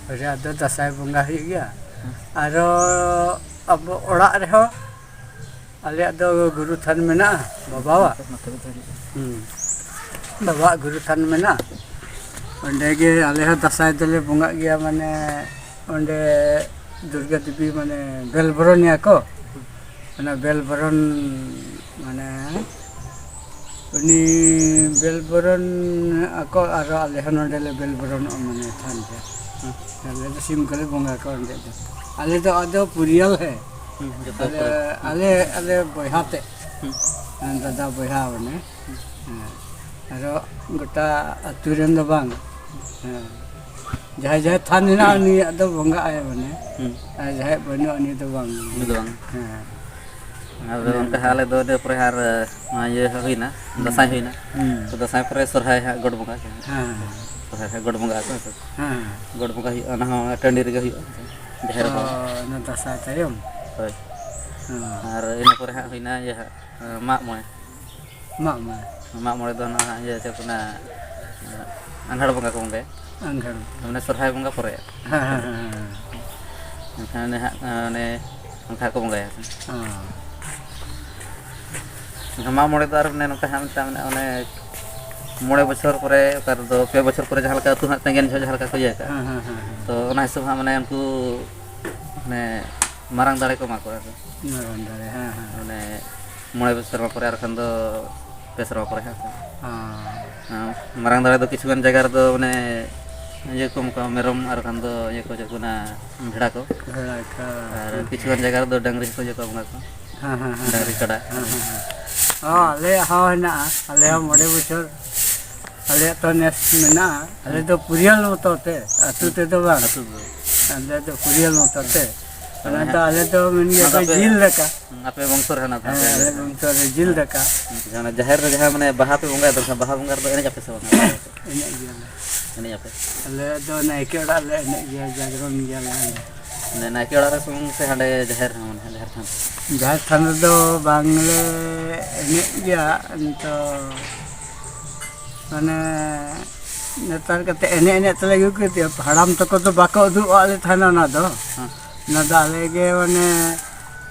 ᱚᱸᱰᱮ ᱟᱫᱚ ᱫᱟᱸᱥᱟᱭ ᱵᱚᱸᱜᱟ ᱦᱩᱭᱩᱜ ᱜᱮᱭᱟ᱾ ᱦᱩᱸ᱾ ᱟᱨᱚ ᱟᱵᱚ ᱚᱲᱟᱜ ᱨᱮᱦᱚᱸ ᱟᱞᱮᱭᱟᱜ ᱫᱚ ᱜᱩᱨᱩ ᱛᱷᱟᱱ ᱢᱮᱱᱟᱜᱼᱟ, ᱵᱟᱵᱟᱣᱟᱜ᱾ ᱱᱚᱛᱮ, ᱱᱚᱛᱮ ᱜᱮ ᱛᱟᱦᱮᱸ ᱦᱩᱭᱩᱜᱼᱟ᱾ ᱦᱩᱸ᱾ ᱵᱟᱵᱟᱣᱟᱜ ᱜᱩᱨᱩ ᱛᱷᱟᱱ ᱢᱮᱱᱟᱜᱼᱟ᱾ ᱚᱸᱰᱮ ᱜᱮ ᱟᱞᱮ ᱦᱚᱸ ᱫᱟᱸᱥᱟᱭ ᱫᱚᱞᱮ ᱵᱚᱸᱜᱟᱜ ᱜᱮᱭᱟ, ᱢᱟᱱᱮ ᱚᱸᱰᱮ ᱫᱩᱨᱜᱟ ᱫᱮᱵᱤ ᱢᱟᱱᱮ ᱵᱮᱞ ᱵᱚᱨᱚᱱᱮᱭᱟ ᱠᱚ᱾ ᱚᱱᱟ ᱵᱮᱞ ᱵᱚᱨᱚᱱ ᱢᱟᱱᱮ ᱩᱱᱤ ᱵᱮᱞ ᱵᱚᱨᱚᱱ ᱟᱠᱚ, ᱟᱨᱚ ᱟᱞᱮ ᱦᱚᱸ ᱱᱚᱸᱰᱮ ᱞᱮ ᱵᱮᱞ ᱵᱚᱨᱚᱱᱚᱜᱼᱟ, ᱢᱟᱱᱮ ᱛᱷᱟᱱ ᱨᱮ᱾ ᱦᱩᱸ᱾ ᱟᱞᱮ ᱫᱚ ᱥᱤᱢ ᱠᱚᱞᱮ ᱵᱚᱸᱜᱟ ᱠᱚᱣᱟ ᱚᱸᱰᱮ ᱫᱚ᱾ ᱟᱞᱮ ᱫᱚ ᱟᱫᱚ ᱯᱩᱨᱤᱭᱟᱞ ᱦᱮ᱾ ᱦᱩᱸ, ᱡᱚᱛᱚ ᱟᱞᱮ, ᱠᱚ᱾ ᱟᱞᱮ, ᱟᱞᱮ ᱵᱚᱭᱦᱟ ᱛᱮ᱾ ᱦᱩᱸ᱾ ᱫᱟᱫᱟ ᱵᱚᱭᱦᱟ ᱢᱟᱱᱮ᱾ ᱦᱮᱸ᱾ ᱟᱨᱚ ᱜᱚᱴᱟ ᱟᱹᱛᱩ ᱨᱮᱱ ᱫᱚ ᱵᱟᱝ᱾ ᱦᱮᱸ᱾ ᱡᱟᱦᱟᱸᱭ ᱡᱟᱦᱟᱸᱭ ᱛᱷᱟᱱ ᱦᱮᱱᱟᱜᱼᱟ, ᱩᱱᱤᱭᱟᱜ ᱫᱚ ᱵᱚᱸᱜᱟᱜ ᱟᱭ ᱢᱟᱱᱮ᱾ ᱦᱩᱸ᱾ ᱟᱨ ᱡᱟᱦᱟᱸᱭᱟᱜ ᱵᱟᱹᱱᱩᱜᱼᱟ, ᱩᱱᱤ ᱫᱚ ᱵᱟᱝ᱾ ᱩᱱᱤ ᱫᱚ ᱵᱟᱝ᱾ ᱦᱮᱸ᱾ ᱟᱫᱚ ᱚᱱᱮ ᱚᱱᱠᱟ ᱚᱱᱠᱟ᱾ ᱟᱞᱮ ᱫᱚ ᱤᱱᱟᱹ ᱯᱚᱨᱮ ᱟᱨ, ᱱᱚᱣᱟ ᱤᱭᱟᱹ ᱦᱩᱭᱱᱟ, ᱦᱩᱸ᱾ ᱫᱟᱸᱥᱟᱭ ᱦᱩᱭᱱᱟ᱾ ᱦᱩᱸ᱾ ᱛᱚ, ᱫᱟᱸᱥᱟᱭ ᱯᱚᱨᱮ ᱥᱚᱨᱦᱟᱭ ᱦᱟᱸᱜ ᱜᱚᱰ ᱵᱚᱸᱜᱟ᱾ ᱦᱮᱸ᱾ ᱥᱚᱨᱦᱟᱭ ᱦᱟᱸᱜ ᱜᱚᱰ ᱵᱚᱸᱜᱟ ᱟᱹᱛᱩ, ᱦᱮᱸ ᱥᱮ? ᱦᱮᱸ᱾ ᱜᱚᱰ ᱵᱚᱸᱜᱟ ᱦᱩᱭᱩᱜᱼᱟ, ᱚᱱᱟ ᱦᱚᱸ ᱴᱟᱺᱰᱤ ᱨᱮᱜᱮ ᱦᱩᱭᱩᱜᱼᱟ, ᱦᱮᱸ ᱥᱮ? ᱡᱟᱦᱮᱨ ᱚ, ᱠᱚ᱾ ᱚᱱᱟ ᱫᱟᱸᱥᱟᱭ ᱛᱟᱭᱚᱢ? ᱦᱳᱭ᱾ ᱦᱮᱸ᱾ ᱟᱨ ᱤᱱᱟᱹ ᱯᱚᱨᱮ ᱦᱟᱸᱜ ᱦᱩᱭᱱᱟ ᱤᱭᱟᱹ ᱦᱟᱸᱜ, ᱢᱟᱜ ᱢᱚᱬᱮ᱾ ᱢᱟᱜ ᱢᱚᱬᱮ᱾ ᱢᱟᱜ ᱢᱚᱬᱮ ᱫᱚ ᱱᱟᱦᱟᱜ ᱤᱭᱟᱹ ᱪᱮᱫ ᱠᱚ ᱢᱮᱱᱟ, ᱟᱸᱜᱷᱟᱲ ᱵᱚᱸᱜᱟ ᱠᱚ ᱵᱚᱸᱜᱟᱭᱟ᱾ ᱟᱸᱜᱷᱟᱲ᱾ ᱢᱟᱱᱮ ᱥᱚᱨᱦᱟᱭ ᱵᱚᱸᱜᱟ ᱯᱚᱨᱮ᱾ ᱦᱮᱸ, ᱦᱮᱸ, ᱦᱮᱸ, ᱦᱮᱸ᱾ ᱮᱱᱠᱷᱟᱱ ᱚᱱᱮ ᱦᱟᱸᱜ, ᱚᱱᱮ ᱚᱱᱠᱟ ᱠᱚ ᱵᱚᱸᱜᱟᱭᱟ᱾ ᱦᱮᱸ᱾ ᱮᱱᱠᱷᱟᱱ ᱢᱟᱜ ᱢᱚᱬᱮ ᱫᱚ ᱟᱨ ᱚᱱᱮ ᱱᱚᱝᱠᱟ ᱦᱟᱸᱜ ᱢᱤᱫᱴᱟᱝ ᱢᱮᱱᱟᱜᱼᱟ, ᱚᱱᱮ ᱢᱚᱬᱮ ᱵᱚᱪᱷᱚᱨ ᱯᱚᱨᱮ, ᱚᱠᱟ ᱨᱮᱫᱚ ᱯᱮ ᱵᱚᱪᱷᱚᱨ ᱯᱚᱨᱮ ᱡᱟᱦᱟᱸ ᱞᱮᱠᱟ ᱟᱹᱛᱩ ᱦᱟᱸᱜ ᱛᱮᱸᱜᱮᱱ ᱡᱚᱦᱚᱜ ᱡᱟᱦᱟᱸ ᱞᱮᱠᱟ ᱠᱚ ᱤᱭᱟᱹ ᱠᱟᱜᱼᱟ᱾ ᱦᱮᱸ, ᱦᱮᱸ, ᱦᱮᱸ, ᱦᱮᱸ᱾ ᱛᱚ, ᱚᱱᱟ ᱦᱤᱥᱟᱹᱵᱽ ᱦᱟᱸᱜ ᱢᱟᱱᱮ ᱩᱱᱠᱩ ᱢᱟᱱᱮ ᱢᱟᱨᱟᱝ ᱫᱟᱲᱮ ᱠᱚ ᱮᱢᱟ ᱠᱚᱣᱟ ᱟᱨᱠᱤ᱾ ᱢᱟᱨᱟᱝ ᱫᱟᱲᱮ, ᱦᱮᱸ, ᱦᱮᱸ᱾ ᱢᱟᱱᱮ ᱢᱚᱬᱮ ᱥᱮᱨᱢᱟ ᱯᱚᱨᱮ ᱟᱨ ᱠᱷᱟᱱ ᱫᱚ ᱯᱮ ᱥᱮᱨᱢᱟ ᱯᱚᱨᱮ, ᱦᱮᱸ ᱥᱮ᱾ ᱦᱮᱸ᱾ ᱦᱮᱸ, ᱢᱟᱨᱟᱝ ᱫᱟᱲᱮ ᱫᱚ ᱠᱤᱪᱷᱩ ᱜᱟᱱ ᱡᱟᱭᱜᱟ ᱨᱮᱫᱚ ᱢᱟᱱᱮ ᱤᱭᱟᱹ ᱠᱚ ᱮᱢ ᱠᱚᱣᱟ, ᱢᱮᱨᱚᱢ, ᱟᱨ ᱠᱷᱟᱱ ᱫᱚ ᱤᱭᱟᱹ ᱠᱚ ᱪᱮᱫ ᱠᱚ ᱢᱮᱱᱟ, ᱵᱷᱮᱲᱟ ᱠᱚ᱾ ᱵᱷᱮᱲᱟ ᱠᱚ᱾ ᱟᱨ ᱠᱤᱪᱷᱩ ᱜᱟᱱ ᱡᱟᱭᱜᱟ ᱨᱮᱫᱚ ᱰᱟᱹᱝᱨᱤ ᱦᱚᱸᱠᱚ ᱤᱭᱟᱹ ᱠᱚᱣᱟ, ᱵᱚᱸᱜᱟ ᱠᱚ᱾ ᱦᱮᱸ, ᱦᱮᱸ, ᱦᱮᱸ᱾ ᱰᱟᱹᱝᱨᱤ, ᱠᱟᱰᱟ᱾ ᱦᱮᱸ, ᱦᱮᱸ, ᱦᱮᱸ᱾ ᱚ, ᱟᱞᱮᱭᱟᱜ ᱦᱚᱸ ᱦᱮᱱᱟᱜᱼᱟ᱾ ᱟᱞᱮ ᱦᱚᱸ ᱢᱚᱬᱮ ᱵᱚᱪᱷᱚᱨ ᱟᱞᱮᱭᱟᱜ ᱛᱚ ᱱᱮᱥ ᱢᱮᱱᱟᱜᱼᱟ᱾ ᱟᱞᱮ ᱫᱚ ᱯᱩᱨᱤᱭᱟᱞ ᱢᱚᱛᱚ ᱛᱮ, ᱟᱹᱛᱩ ᱛᱮᱫᱚ ᱵᱟᱝ᱾ ᱟᱹᱛᱩ ᱫᱚ᱾ ᱟᱞᱮ ᱫᱚ ᱯᱩᱨᱤᱭᱟᱞ ᱢᱚᱛᱚ ᱛᱮ᱾ ᱚᱱᱟ ᱚᱱᱟ ᱫᱚ ᱦᱟᱸᱜ, ᱟᱞᱮ ᱫᱚ ᱢᱮᱱ ᱜᱮᱭᱟ ᱚᱱᱟ ᱫᱚ ᱠᱚ ᱟᱯᱮ, ᱡᱤᱞ ᱫᱟᱠᱟ᱾ ᱦᱩᱸ, ᱟᱯᱮ ᱵᱚᱝᱥᱚ ᱨᱮ ᱦᱮᱱᱟᱜ ᱯᱮᱭᱟ, ᱦᱮᱸ, ᱟᱯᱮ ᱟᱞᱮ ᱵᱚᱝᱥᱚ ᱨᱮ ᱡᱤᱞ ᱫᱟᱠᱟ᱾ ᱦᱩᱸ, ᱡᱟᱦᱟᱸ ᱡᱟᱦᱮᱨ ᱨᱮ ᱡᱟᱦᱟᱸ ᱢᱟᱱᱮ ᱵᱟᱦᱟ ᱯᱮ ᱵᱚᱸᱜᱟᱭᱟ, ᱛᱚ ᱵᱟᱦᱟ ᱵᱚᱸᱜᱟ ᱨᱮᱫᱚ ᱮᱱᱮᱡ ᱟᱯᱮ ᱥᱮ ᱵᱟᱝ? ᱮᱱᱮᱡ ᱜᱮᱭᱟᱞᱮ᱾ ᱮᱱᱮᱡ ᱟᱯᱮ? ᱟᱞᱮ ᱫᱚ ᱱᱟᱭᱠᱮ ᱚᱲᱟᱜ ᱞᱮ ᱮᱱᱮᱡ ᱜᱮᱭᱟ, ᱡᱟᱜᱽᱨᱚᱱ ᱜᱮᱭᱟᱞᱮ᱾ ᱢᱟᱱᱮ ᱱᱟᱭᱠᱮ ᱚᱲᱟᱜ ᱨᱮ ᱥᱩᱢᱩᱝ ᱥᱮ ᱦᱟᱸᱰᱮ ᱡᱟᱦᱮᱨ ᱨᱮᱦᱚᱸ, ᱢᱟᱱᱮ ᱡᱟᱦᱮᱨ ᱛᱷᱟᱱ? ᱡᱟᱦᱮᱨ ᱛᱷᱟᱱ ᱨᱮᱫᱚ ᱵᱟᱝᱞᱮ ᱮᱱᱮᱡ ᱜᱮᱭᱟ᱾ ᱱᱤᱛᱚᱜ ᱢᱟᱱᱮ ᱱᱮᱛᱟᱨ ᱠᱟᱛᱮ ᱮᱱᱮᱡ ᱮᱱᱮᱡ ᱛᱮᱞᱮ ᱟᱹᱜᱩ ᱠᱮᱫᱮᱭᱟ᱾ ᱦᱟᱲᱟᱢ ᱛᱟᱠᱚ ᱫᱚ ᱵᱟᱠᱚ ᱩᱫᱩᱜ ᱟᱫ ᱞᱮ ᱛᱟᱦᱮᱱᱟ ᱚᱱᱟ ᱫᱚ᱾ ᱦᱮᱸ᱾ ᱚᱱᱟ ᱫᱚ ᱟᱞᱮ ᱜᱮ ᱢᱟᱱᱮ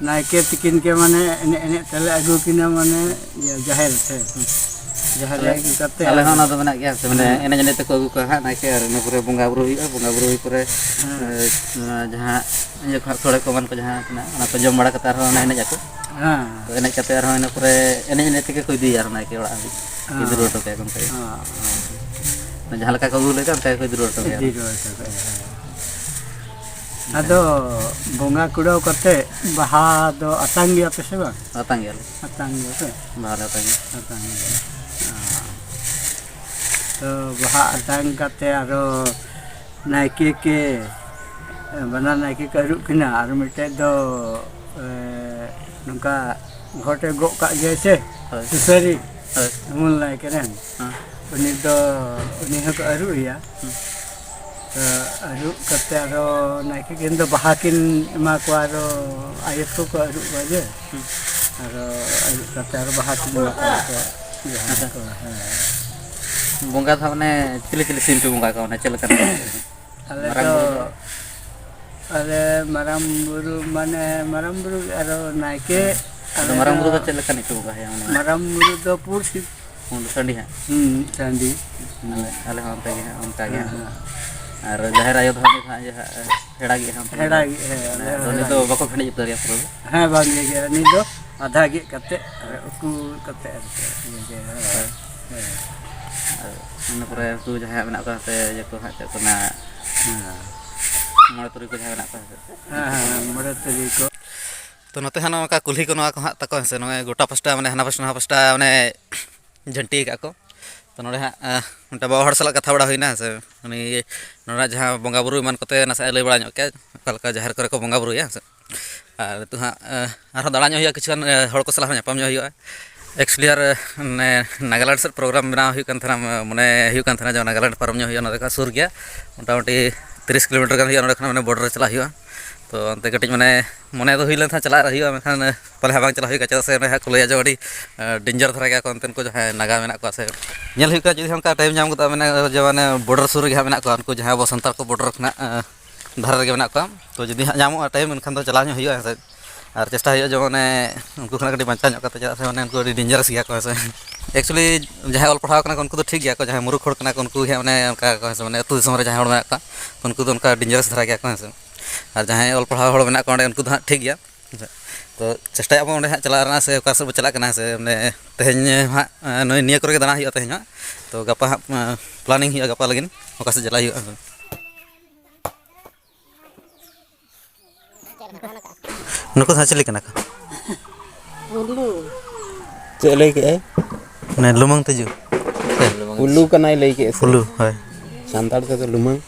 ᱱᱟᱭᱠᱮ ᱛᱤᱠᱤᱱ ᱜᱮ ᱢᱟᱱᱮ ᱮᱱᱮᱡ ᱮᱱᱮᱡ ᱛᱮᱞᱮ ᱟᱹᱜᱩ ᱠᱤᱱᱟ ᱢᱟᱱᱮ ᱤᱭᱟᱹ ᱡᱟᱦᱮᱨ ᱛᱮ᱾ ᱡᱟᱦᱮᱨ ᱨᱮ ᱟᱞᱮ, ᱟᱹᱜᱩ ᱠᱟᱛᱮ ᱟᱞᱮ ᱦᱚᱸ ᱟᱫᱚ ᱚᱱᱟ ᱫᱚ ᱢᱮᱱᱟᱜ ᱜᱮᱭᱟ ᱥᱮ, ᱢᱟᱱᱮ ᱦᱮᱸ᱾ ᱮᱱᱮᱡ ᱮᱱᱮᱡ ᱛᱮᱠᱚ ᱟᱹᱜᱩ ᱠᱚᱣᱟ ᱦᱟᱸᱜ ᱱᱟᱭᱠᱮ, ᱟᱨ ᱤᱱᱟᱹ ᱯᱚᱨᱮ ᱵᱚᱸᱜᱟ ᱵᱩᱨᱩ ᱦᱩᱭᱩᱜᱼᱟ᱾ ᱵᱚᱸᱜᱟ ᱵᱩᱨᱩ ᱦᱩᱭ ᱯᱚᱨᱮ, ᱦᱮᱸ᱾ ᱮ, ᱱᱚᱣᱟ ᱡᱟᱦᱟᱸ ᱤᱭᱟᱹ ᱠᱚ ᱦᱟᱸᱜ, ᱥᱚᱲᱮ ᱠᱚ ᱮᱢᱟᱱ ᱠᱚ ᱡᱟᱦᱟᱸ ᱠᱟᱱᱟ, ᱚᱱᱟ ᱠᱚ ᱡᱚᱢ ᱵᱟᱲᱟ ᱠᱟᱛᱮ ᱟᱨᱦᱚᱸ ᱚᱱᱟ ᱮᱱᱮᱡ ᱟᱠᱚ᱾ ᱦᱮᱸ᱾ ᱛᱚ ᱮᱱᱮᱡ ᱠᱟᱛᱮ ᱟᱨᱦᱚᱸ ᱤᱱᱟᱹ ᱯᱚᱨᱮ ᱮᱱᱮᱡ ᱮᱱᱮᱡ ᱛᱮᱜᱮ ᱠᱚ ᱤᱫᱤᱭᱟ ᱟᱨ ᱱᱟᱭᱠᱮ ᱚᱲᱟᱜ ᱦᱟᱹᱵᱤᱡ᱾ ᱦᱮᱸ᱾ ᱤᱫᱤ ᱨᱩᱣᱟᱹᱲ ᱦᱚᱴᱚ ᱠᱟᱭᱟ ᱠᱚ ᱚᱱᱠᱟ ᱜᱮ᱾ ᱦᱮᱸ, ᱦᱮᱸ᱾ ᱡᱟᱦᱟᱸ ᱞᱮᱠᱟ ᱠᱚ ᱟᱹᱜᱩ ᱞᱮᱫᱟ ᱚᱱᱠᱟ ᱜᱮᱠᱚ ᱤᱫᱤ ᱨᱩᱣᱟᱹᱲ ᱦᱚᱴᱚ ᱠᱟᱭᱟ᱾ ᱤᱫᱤ ᱨᱩᱣᱟᱹᱲ ᱦᱚᱴᱚ ᱠᱟᱭᱟ, ᱦᱮᱸ᱾ ᱟᱫᱚ ᱵᱚᱸᱜᱟ ᱠᱩᱲᱟᱹᱣ ᱠᱟᱛᱮ ᱵᱟᱦᱟ ᱫᱚ ᱟᱛᱟᱝ ᱜᱮᱭᱟ ᱯᱮ ᱥᱮ ᱵᱟᱝ? ᱟᱛᱟᱝ ᱜᱮᱭᱟᱞᱮ᱾ ᱟᱛᱟᱝ ᱜᱮᱭᱟ ᱯᱮ? ᱵᱟᱦᱟ ᱞᱮ ᱟᱛᱟᱝ ᱜᱮᱭᱟ᱾ ᱟᱛᱟᱝ ᱜᱮᱭᱟ᱾ ᱚ᱾ ᱛᱚ ᱵᱟᱦᱟ ᱟᱛᱟᱝ ᱠᱟᱛᱮ ᱟᱨᱚ ᱱᱟᱭᱠᱮ ᱠᱮ, ᱵᱟᱱᱟᱨ ᱱᱟᱭᱠᱮ ᱠᱚ ᱟᱹᱨᱩᱵ ᱠᱤᱱᱟ, ᱟᱨ ᱢᱤᱫᱴᱮᱡ ᱫᱚ, ᱮ, ᱱᱚᱝᱠᱟ ᱜᱷᱚᱴᱮ ᱜᱚᱜ ᱠᱟᱜ ᱜᱮᱭᱟᱭ ᱥᱮ, ᱦᱳᱭ᱾ ᱥᱩᱥᱟᱹᱨᱤ, ᱦᱳᱭ᱾ ᱢᱩᱞ ᱱᱟᱭᱠᱮ ᱨᱮᱱ᱾ ᱦᱮᱸ᱾ ᱩᱱᱤ ᱫᱚ, ᱩᱱᱤ ᱦᱚᱸᱠᱚ ᱟᱹᱨᱩᱵ ᱮᱭᱟ᱾ ᱦᱮᱸ᱾ ᱛᱚ ᱟᱹᱨᱩᱵ ᱠᱟᱛᱮ ᱟᱨᱚ ᱱᱟᱭᱠᱮ ᱠᱤᱱ ᱫᱚ ᱵᱟᱦᱟ ᱠᱤᱱ ᱮᱢᱟ ᱠᱚᱣᱟ, ᱟᱨᱚ ᱟᱭᱳ ᱠᱚᱠᱚ ᱟᱹᱨᱩᱵ ᱠᱚᱣᱟ ᱡᱮ᱾ ᱦᱮᱸ᱾ ᱟᱨᱚ ᱟᱹᱨᱩᱵ ᱠᱟᱛᱮ ᱟᱨᱚ ᱵᱟᱦᱟ ᱠᱤᱱ ᱮᱢᱟ ᱠᱚᱣᱟ ᱠᱚ, ᱡᱟᱦᱟᱸᱭ ᱟᱪᱪᱷᱟ᱾ ᱠᱚ, ᱦᱮᱸ᱾ ᱵᱚᱸᱜᱟ ᱫᱚ ᱦᱟᱸᱜ ᱢᱟᱱᱮ ᱪᱤᱞᱤ ᱪᱤᱞᱤ ᱥᱤᱢ ᱯᱮ ᱵᱚᱸᱜᱟ ᱠᱚᱣᱟ, ᱢᱟᱱᱮ ᱪᱮᱫ ᱞᱮᱠᱟᱱ ᱠᱚ? ᱟᱞᱮ ᱢᱟᱨᱟᱝ ᱫᱚ, ᱵᱩᱨᱩ ᱫᱚ? ᱟᱞᱮ ᱢᱟᱨᱟᱝ ᱵᱩᱨᱩ, ᱢᱟᱱᱮ ᱢᱟᱨᱟᱝ ᱵᱩᱨᱩ ᱟᱨᱚ ᱱᱟᱭᱠᱮ, ᱦᱮᱸ᱾ ᱟᱫᱚ ᱟᱞᱮ ᱢᱟᱨᱟᱝ ᱫᱚ ᱵᱩᱨᱩ ᱫᱚ ᱪᱮᱫ ᱞᱮᱠᱟᱱᱤᱡ ᱯᱮ ᱵᱚᱸᱜᱟ ᱟᱭᱟ? ᱢᱟᱱᱮ ᱢᱟᱨᱟᱝ ᱵᱩᱨᱩ ᱫᱚ ᱯᱩᱲ ᱥᱤᱢ᱾ ᱩᱱ ᱫᱚ ᱥᱟᱺᱰᱤ ᱦᱟᱸᱜ? ᱦᱩᱸ, ᱥᱟᱺᱰᱤ᱾ ᱟᱞᱮ, ᱟᱞᱮ ᱦᱚᱸ ᱚᱱᱠᱟ ᱜᱮ ᱦᱟᱸᱜ, ᱚᱱᱠᱟ ᱜᱮ ᱦᱮᱸ, ᱦᱟᱸᱜ᱾ ᱦᱮᱸ᱾ ᱟᱨ ᱡᱟᱦᱮᱨ ᱟᱭᱳ ᱫᱚ ᱦᱟᱸᱜ ᱱᱤᱛ ᱦᱟᱸᱜ ᱤᱭᱟᱹ ᱦᱟᱸᱜ ᱦᱮᱲᱟ ᱜᱮ ᱦᱟᱸᱜ᱾ ᱦᱮᱲᱟ ᱜᱮ, ᱦᱮᱸ, ᱟᱞᱮ ᱦᱮᱸ, ᱦᱚᱸ ᱩᱱᱤ ᱦᱮᱲᱟ ᱫᱚ ᱜᱮ᱾ ᱵᱟᱠᱚ ᱯᱷᱮᱰᱮᱡ ᱩᱛᱟᱹᱨᱮᱭᱟ ᱯᱩᱨᱟᱹ ᱫᱚ᱾ ᱦᱮᱸ, ᱵᱟᱝ ᱜᱮ, ᱜᱮ, ᱩᱱᱤ ᱫᱚ ᱟᱫᱷᱟ ᱜᱮᱫ ᱠᱟᱛᱮ, ᱩᱠᱩ ᱠᱟᱛᱮ ᱟᱨᱠᱤ, ᱤᱭᱟᱹ ᱜᱮ, ᱦᱮᱸ, ᱦᱳᱭ᱾ ᱦᱮᱸ᱾ ᱟᱨ ᱤᱱᱟᱹ ᱯᱚᱨᱮ ᱩᱱᱠᱩ ᱡᱟᱦᱟᱸᱭ ᱢᱮᱱᱟᱜ ᱠᱚᱣᱟ ᱦᱟᱱᱛᱮ ᱤᱭᱟᱹ ᱠᱚ ᱦᱟᱸᱜ ᱪᱮᱫ ᱠᱚ ᱢᱮᱱᱟ, ᱦᱮᱸ᱾ ᱢᱚᱬᱮ ᱛᱩᱨᱩᱭ ᱠᱚ ᱡᱟᱦᱟᱸᱭ ᱢᱮᱱᱟᱜ ᱠᱚᱣᱟ ᱦᱟᱸᱜ᱾ ᱦᱮᱸ, ᱦᱮᱸ, ᱦᱮᱸ, ᱢᱚᱬᱮ ᱛᱩᱨᱩᱭ ᱠᱚ᱾ ᱛᱚ ᱱᱚᱛᱮ ᱦᱟᱸᱜ ᱱᱚᱜᱼᱚ ᱱᱚᱝᱠᱟ ᱠᱩᱞᱦᱤ ᱠᱚ ᱱᱚᱣᱟ ᱠᱚ ᱦᱟᱸᱜ ᱛᱟᱠᱚ, ᱦᱮᱸ ᱥᱮ, ᱱᱚᱜᱼᱚᱭ ᱜᱚᱴᱟ ᱯᱟᱥᱴᱟ, ᱢᱟᱱᱮ ᱦᱟᱱᱟ ᱯᱟᱥᱴᱟ ᱱᱚᱣᱟ ᱯᱟᱥᱴᱟ, ᱢᱟᱱᱮ ᱡᱷᱟᱹᱱᱴᱤ ᱟᱠᱟᱫ ᱠᱚ᱾ ᱛᱚ ᱱᱚᱰᱮ ᱦᱟᱸᱜ, ᱟᱸ, ᱢᱤᱫᱴᱟᱝ ᱵᱟᱵᱟ ᱦᱚᱲ ᱥᱟᱞᱟᱜ ᱠᱟᱛᱷᱟ ᱵᱟᱲᱟ ᱦᱩᱭᱱᱟ, ᱦᱮᱸ ᱥᱮ, ᱩᱱᱤ ᱱᱚᱰᱮᱱᱟᱜ ᱡᱟᱦᱟᱸ ᱵᱚᱸᱜᱟ ᱵᱩᱨᱩ ᱮᱢᱟᱱ ᱠᱚᱛᱮ ᱱᱟᱥᱮ ᱞᱟᱹᱭ ᱵᱟᱲᱟ ᱧᱚᱜ ᱠᱮᱫ, ᱚᱠᱟ ᱞᱮᱠᱟ ᱡᱟᱦᱮᱨ ᱠᱚᱨᱮ ᱠᱚ ᱵᱚᱸᱜᱟ ᱵᱩᱨᱩᱭᱟ, ᱦᱮᱸ ᱥᱮ᱾ ᱟᱨ ᱱᱤᱛᱚᱜ ᱦᱟᱸᱜ, ᱟᱸ, ᱟᱨᱦᱚᱸ ᱫᱟᱬᱟ ᱧᱚᱜ ᱦᱩᱭᱩᱜᱼᱟ, ᱠᱤᱪᱷᱩ ᱜᱟᱱ, ᱟᱸ, ᱦᱚᱲ ᱠᱚ ᱥᱟᱞᱟᱜ ᱦᱚᱸ ᱧᱟᱯᱟᱢ ᱧᱚᱜ ᱦᱩᱭᱩᱜᱼᱟ᱾ Actually ᱟᱨ, ᱢᱟᱱᱮ, ᱱᱟᱜᱟᱞᱮᱱᱰ ᱥᱮᱫ ᱯᱨᱳᱜᱨᱟᱢ ᱵᱮᱱᱟᱣ ᱦᱩᱭᱩᱜ ᱠᱟᱱ ᱛᱟᱦᱮᱱᱟ, ᱢᱚᱱᱮ ᱦᱩᱭᱩᱜ ᱠᱟᱱ ᱛᱟᱦᱮᱱᱟ ᱡᱮ ᱱᱟᱜᱟᱞᱮᱱᱰ ᱯᱟᱨᱚᱢ ᱧᱚᱜ ᱦᱩᱭᱩᱜᱼᱟ, ᱱᱚᱰᱮ ᱠᱷᱚᱱ ᱥᱩᱨ ᱜᱮᱭᱟ, ᱢᱚᱴᱟᱢᱩᱴᱤ ᱛᱤᱨᱤᱥ ᱠᱤᱞᱳᱢᱤᱴᱟᱨ ᱜᱟᱱ ᱦᱩᱭᱩᱜᱼᱟ, ᱱᱚᱰᱮ ᱠᱷᱚᱱᱟᱜ ᱢᱟᱱᱮ ᱵᱚᱰᱟᱨ ᱨᱮ ᱪᱟᱞᱟᱜ ᱦᱩᱭᱩᱜᱼᱟ᱾ ᱛᱚ ᱚᱱᱛᱮ ᱠᱟᱹᱴᱤᱡ ᱢᱟᱱᱮ ᱢᱚᱱᱮ ᱫᱚ ᱦᱩᱭ ᱞᱮᱱ ᱛᱟᱦᱮᱸᱫ ᱪᱟᱞᱟᱜ ᱨᱮ ᱦᱩᱭᱩᱜᱼᱟ, ᱢᱮᱱᱠᱷᱟᱱ ᱯᱟᱞᱮ ᱦᱟᱸᱜ ᱵᱟᱝ ᱪᱟᱞᱟᱜ ᱦᱩᱭᱩᱜᱼᱟ, ᱪᱮᱫᱟᱜ ᱥᱮ ᱚᱸᱰᱮ ᱦᱟᱸᱜ ᱠᱚ ᱞᱟᱹᱭᱟ ᱡᱮ ᱟᱹᱰᱤ, ᱮ, ᱰᱮᱧᱡᱟᱨ ᱫᱷᱟᱨᱟ ᱜᱮᱭᱟ ᱠᱚ ᱚᱱᱛᱮᱱ ᱠᱚ ᱡᱟᱦᱟᱸᱭ ᱱᱟᱜᱟ ᱢᱮᱱᱟᱜ ᱠᱚᱣᱟ ᱥᱮ᱾ ᱧᱮᱞ ᱦᱩᱭᱩᱜ ᱠᱟᱱᱟ ᱡᱩᱫᱤ ᱚᱱᱠᱟ ᱴᱟᱭᱤᱢ ᱧᱟᱢ ᱜᱚᱫᱚᱜᱼᱟ, ᱢᱟᱱᱮ ᱡᱮ ᱢᱟᱱᱮ ᱵᱚᱰᱟᱨ ᱥᱩᱨ ᱨᱮᱜᱮ ᱦᱟᱸᱜ ᱢᱮᱱᱟᱜ ᱠᱚᱣᱟ ᱩᱱᱠᱩ ᱡᱟᱦᱟᱸᱭ ᱟᱵᱚ ᱥᱟᱱᱛᱟᱲ ᱠᱚ ᱵᱚᱰᱟᱨ ᱠᱷᱚᱱᱟᱜ, ᱮ, ᱫᱷᱟᱨᱮ ᱨᱮᱜᱮ ᱢᱮᱱᱟᱜ ᱠᱚᱣᱟ᱾ ᱛᱚ ᱡᱩᱫᱤ ᱦᱟᱸᱜ ᱧᱟᱢᱚᱜᱼᱟ ᱴᱟᱭᱤᱢ, ᱮᱱᱠᱷᱟᱱ ᱫᱚ ᱪᱟᱞᱟᱣ ᱧᱚᱜ ᱦᱩᱭᱩᱜᱼᱟ, ᱦᱮᱸ ᱥᱮ᱾ ᱟᱨ ᱪᱮᱥᱴᱟ ᱦᱩᱭᱩᱜᱼᱟ ᱡᱮ ᱢᱟᱱᱮ ᱩᱱᱠᱩ ᱠᱷᱚᱱᱟᱜ ᱠᱟᱹᱴᱤᱡ ᱵᱟᱧᱪᱟᱣ ᱧᱚᱜ ᱠᱟᱛᱮ, ᱪᱮᱫᱟᱜ ᱥᱮ ᱢᱟᱱᱮ ᱩᱱᱠᱩ ᱟᱹᱰᱤ ᱰᱮᱧᱡᱟᱨᱟᱥ ᱜᱮᱭᱟ ᱠᱚ, ᱦᱮᱸ ᱥᱮ᱾ Actually ᱡᱟᱦᱟᱸᱭ ᱚᱞ ᱯᱟᱲᱦᱟᱣ ᱠᱟᱱᱟ ᱠᱚ ᱩᱱᱠᱩ ᱫᱚ ᱴᱷᱤᱠ ᱜᱮᱭᱟ ᱠᱚ, ᱡᱟᱦᱟᱸᱭ ᱢᱩᱨᱩᱠᱷ ᱦᱚᱲ ᱠᱟᱱᱟ ᱠᱚ ᱩᱱᱠᱩ ᱜᱮ ᱦᱟᱸᱜ ᱢᱟᱱᱮ ᱚᱱᱠᱟ ᱠᱚ, ᱦᱮᱸ ᱥᱮ, ᱢᱟᱱᱮ ᱟᱹᱛᱩ ᱫᱤᱥᱚᱢ ᱨᱮ ᱡᱟᱦᱟᱸᱭ ᱦᱚᱲ ᱢᱮᱱᱟᱜ ᱠᱚᱣᱟ ᱩᱱᱠᱩ ᱫᱚ ᱚᱱᱠᱟ ᱰᱮᱧᱡᱟᱨᱟᱥ ᱫᱷᱟᱨᱟ ᱜᱮᱭᱟ ᱠᱚ, ᱦᱮᱸ ᱥᱮ᱾ ᱟᱨ ᱡᱟᱦᱟᱸᱭ ᱚᱞ ᱯᱟᱲᱦᱟᱣ ᱦᱚᱲ ᱢᱮᱱᱟᱜ ᱠᱚᱣᱟ ᱚᱸᱰᱮ ᱩᱱᱠᱩ ᱫᱚ ᱦᱟᱸᱜ ᱴᱷᱤᱠ ᱜᱮᱭᱟ᱾ ᱟᱪᱪᱷᱟ, ᱛᱚ ᱪᱮᱥᱴᱟᱭᱟ ᱵᱚᱱ ᱚᱸᱰᱮ ᱦᱟᱸᱜ ᱪᱟᱞᱟᱜ ᱨᱮᱱᱟᱜ ᱥᱮ ᱚᱠᱟ ᱥᱮᱫ ᱵᱚᱱ ᱪᱟᱞᱟᱜ ᱠᱟᱱᱟ ᱥᱮ, ᱢᱟᱱᱮ ᱛᱮᱦᱮᱧ ᱦᱟᱸᱜ, ᱱᱚᱜᱼᱚᱭ ᱱᱤᱭᱟᱹ ᱠᱚᱨᱮ ᱜᱮ ᱫᱟᱬᱟ ᱦᱩᱭᱩᱜᱼᱟ ᱛᱮᱦᱮᱧ ᱦᱟᱸᱜ᱾ ᱛᱚ ᱜᱟᱯᱟ ᱦᱟᱸᱜ, planning ᱦᱩᱭᱩᱜᱼᱟ ᱜᱟᱯᱟ ᱞᱟᱹᱜᱤᱫ ᱚᱠᱟ ᱥᱮᱫ ᱪᱟᱞᱟᱜ ᱦᱩᱭᱩᱜᱼᱟ᱾ ᱱᱩᱠᱩ ᱫᱚ ᱦᱟᱸᱜ ᱪᱤᱞᱤ ᱠᱟᱱᱟ ᱠᱚ? ᱪᱮᱫ ᱞᱟᱹᱭ ᱠᱮᱜᱼᱟᱭ? ᱢᱟᱱᱮ ᱞᱩᱢᱟᱹᱝ ᱛᱤᱡᱩ᱾ ᱯᱩᱞᱩ ᱠᱟᱱᱟᱭ ᱞᱟᱹᱭ ᱠᱮᱜᱼᱟ ᱥᱮ? ᱯᱩᱞᱩ, ᱦᱳᱭ᱾ ᱥᱟᱱᱛᱟᱲ ᱛᱮᱫᱚ ᱞᱩᱢᱟᱹᱝ᱾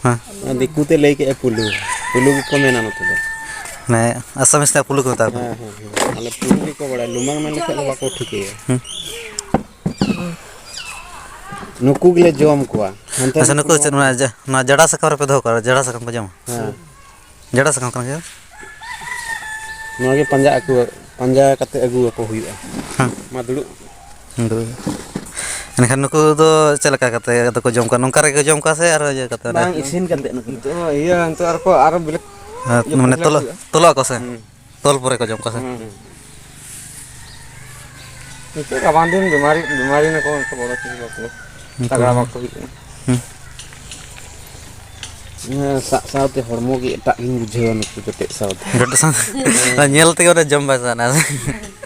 ᱦᱮᱸ᱾ ᱫᱤᱠᱩ ᱛᱮ ᱞᱟᱹᱭ ᱠᱮᱜᱼᱟ ᱯᱩᱞᱩ᱾ ᱯᱩᱞᱩ ᱜᱮᱠᱚ ᱢᱮᱱᱟ ᱱᱚᱛᱮ ᱫᱚ᱾ ᱢᱟᱱᱮ ᱟᱥᱟᱢᱤᱥ ᱛᱮ ᱯᱩᱞᱩ ᱠᱚ ᱢᱮᱛᱟ ᱠᱚᱣᱟ᱾ ᱦᱮᱸ, ᱦᱮᱸ, ᱦᱮᱸ᱾ ᱟᱞᱮ ᱯᱩᱞᱩ ᱜᱮᱠᱚ ᱵᱟᱲᱟᱭᱟ, ᱞᱩᱢᱟᱹᱝ ᱢᱮᱱ ᱞᱮᱠᱷᱟᱱ ᱫᱚ ᱵᱟᱠᱚ ᱴᱷᱤᱠᱟᱹᱭᱟ᱾ ᱦᱩᱸ᱾ ᱱᱩᱠᱩ ᱜᱮᱞᱮ ᱡᱚᱢ ᱠᱚᱣᱟ᱾ ᱦᱟᱱᱛᱮ ᱟᱪᱪᱷᱟ, ᱨᱮᱱ ᱱᱩᱠᱩ ᱠᱚ ᱪᱮᱫ, ᱱᱚᱣᱟ ᱡᱟ-, ᱱᱚᱣᱟ ᱡᱟᱰᱟ ᱥᱟᱠᱟᱢ ᱨᱮᱯᱮ ᱫᱚᱦᱚ ᱠᱚᱣᱟ, ᱡᱟᱰᱟ ᱥᱟᱠᱟᱢ ᱠᱚ ᱡᱚᱢᱟ? ᱦᱮᱸ᱾ ᱡᱟᱰᱟ ᱥᱟᱠᱟᱢ ᱠᱟᱱ ᱜᱮᱭᱟ᱾ ᱱᱚᱣᱟ ᱜᱮ ᱯᱟᱸᱡᱟ ᱟᱹᱜᱩ, ᱯᱟᱸᱡᱟ ᱠᱟᱛᱮ ᱟᱹᱜᱩ ᱟᱠᱚ ᱦᱩᱭᱩᱜᱼᱟ᱾ ᱦᱮᱸ᱾ ᱢᱟ ᱫᱩᱲᱩᱵ᱾ ᱫᱩᱲᱩᱵ᱾ ᱮᱱᱠᱷᱟᱱ ᱱᱩᱠᱩ ᱫᱚ ᱪᱮᱫ ᱞᱮᱠᱟ ᱠᱟᱛᱮ ᱟᱫᱚ ᱠᱚ ᱡᱚᱢ ᱠᱚᱣᱟ? ᱱᱚᱝᱠᱟ ᱨᱮᱜᱮ ᱠᱚ ᱡᱚᱢ ᱠᱚᱣᱟ ᱥᱮ ᱟᱨᱚ ᱤᱭᱟᱹ ᱠᱟᱛᱮ ᱚᱱᱟ? ᱵᱟᱝ, ᱤᱥᱤᱱ ᱠᱟᱛᱮ ᱱᱩᱠᱩ᱾ ᱱᱤᱛᱚᱜ ᱦᱚᱸ ᱤᱭᱟᱹ, ᱱᱤᱛᱚᱜ ᱟᱨᱚ ᱠᱚ, ᱟᱨᱚ ᱵᱞᱮᱠ ᱟᱨ ᱤᱭᱟᱹ ᱢᱟᱱᱮ ᱵᱷᱮᱡᱟ ᱛᱚᱞᱚ-, ᱠᱚ ᱦᱩᱭᱩᱜᱼᱟ᱾ ᱛᱚᱞᱚ ᱟᱠᱚ ᱥᱮ? ᱦᱩᱸ᱾ ᱛᱚᱞ ᱯᱚᱨᱮ ᱠᱚ ᱡᱚᱢ ᱠᱚᱣᱟ ᱥᱮ? ᱦᱩᱸ, ᱦᱩᱸ᱾ ᱱᱤᱛᱚᱜ ᱨᱟᱵᱟᱝ ᱫᱤᱱ ᱵᱤᱢᱟᱨᱤ, ᱵᱤᱢᱟᱨᱤ ᱱᱟᱠᱚ ᱩᱱᱠᱩ ᱵᱚᱲᱚ ᱪᱤᱞᱤ ᱵᱟᱠᱚ, ᱩᱱᱠᱩ ᱛᱟᱜᱲᱟ ᱦᱚᱸ᱾ ᱵᱟᱠᱚ ᱦᱩᱭᱩᱜ ᱠᱟᱱᱟ᱾ ᱦᱩᱸ᱾ ᱦᱮᱸ, ᱥᱟᱜ ᱥᱟᱶᱛᱮ ᱦᱚᱲᱢᱚ ᱜᱮ ᱮᱴᱟᱜ ᱜᱤᱧ ᱵᱩᱡᱷᱟᱹᱣᱟ ᱱᱩᱠᱩ ᱡᱚᱴᱮᱫ ᱥᱟᱶᱛᱮ᱾ ᱡᱚᱴᱮᱫ ᱥᱟᱶᱛᱮ ᱧᱮᱞ ᱛᱮᱜᱮ ᱚᱱᱟ ᱡᱚᱢ ᱵᱟᱭ ᱥᱟᱱᱟ᱾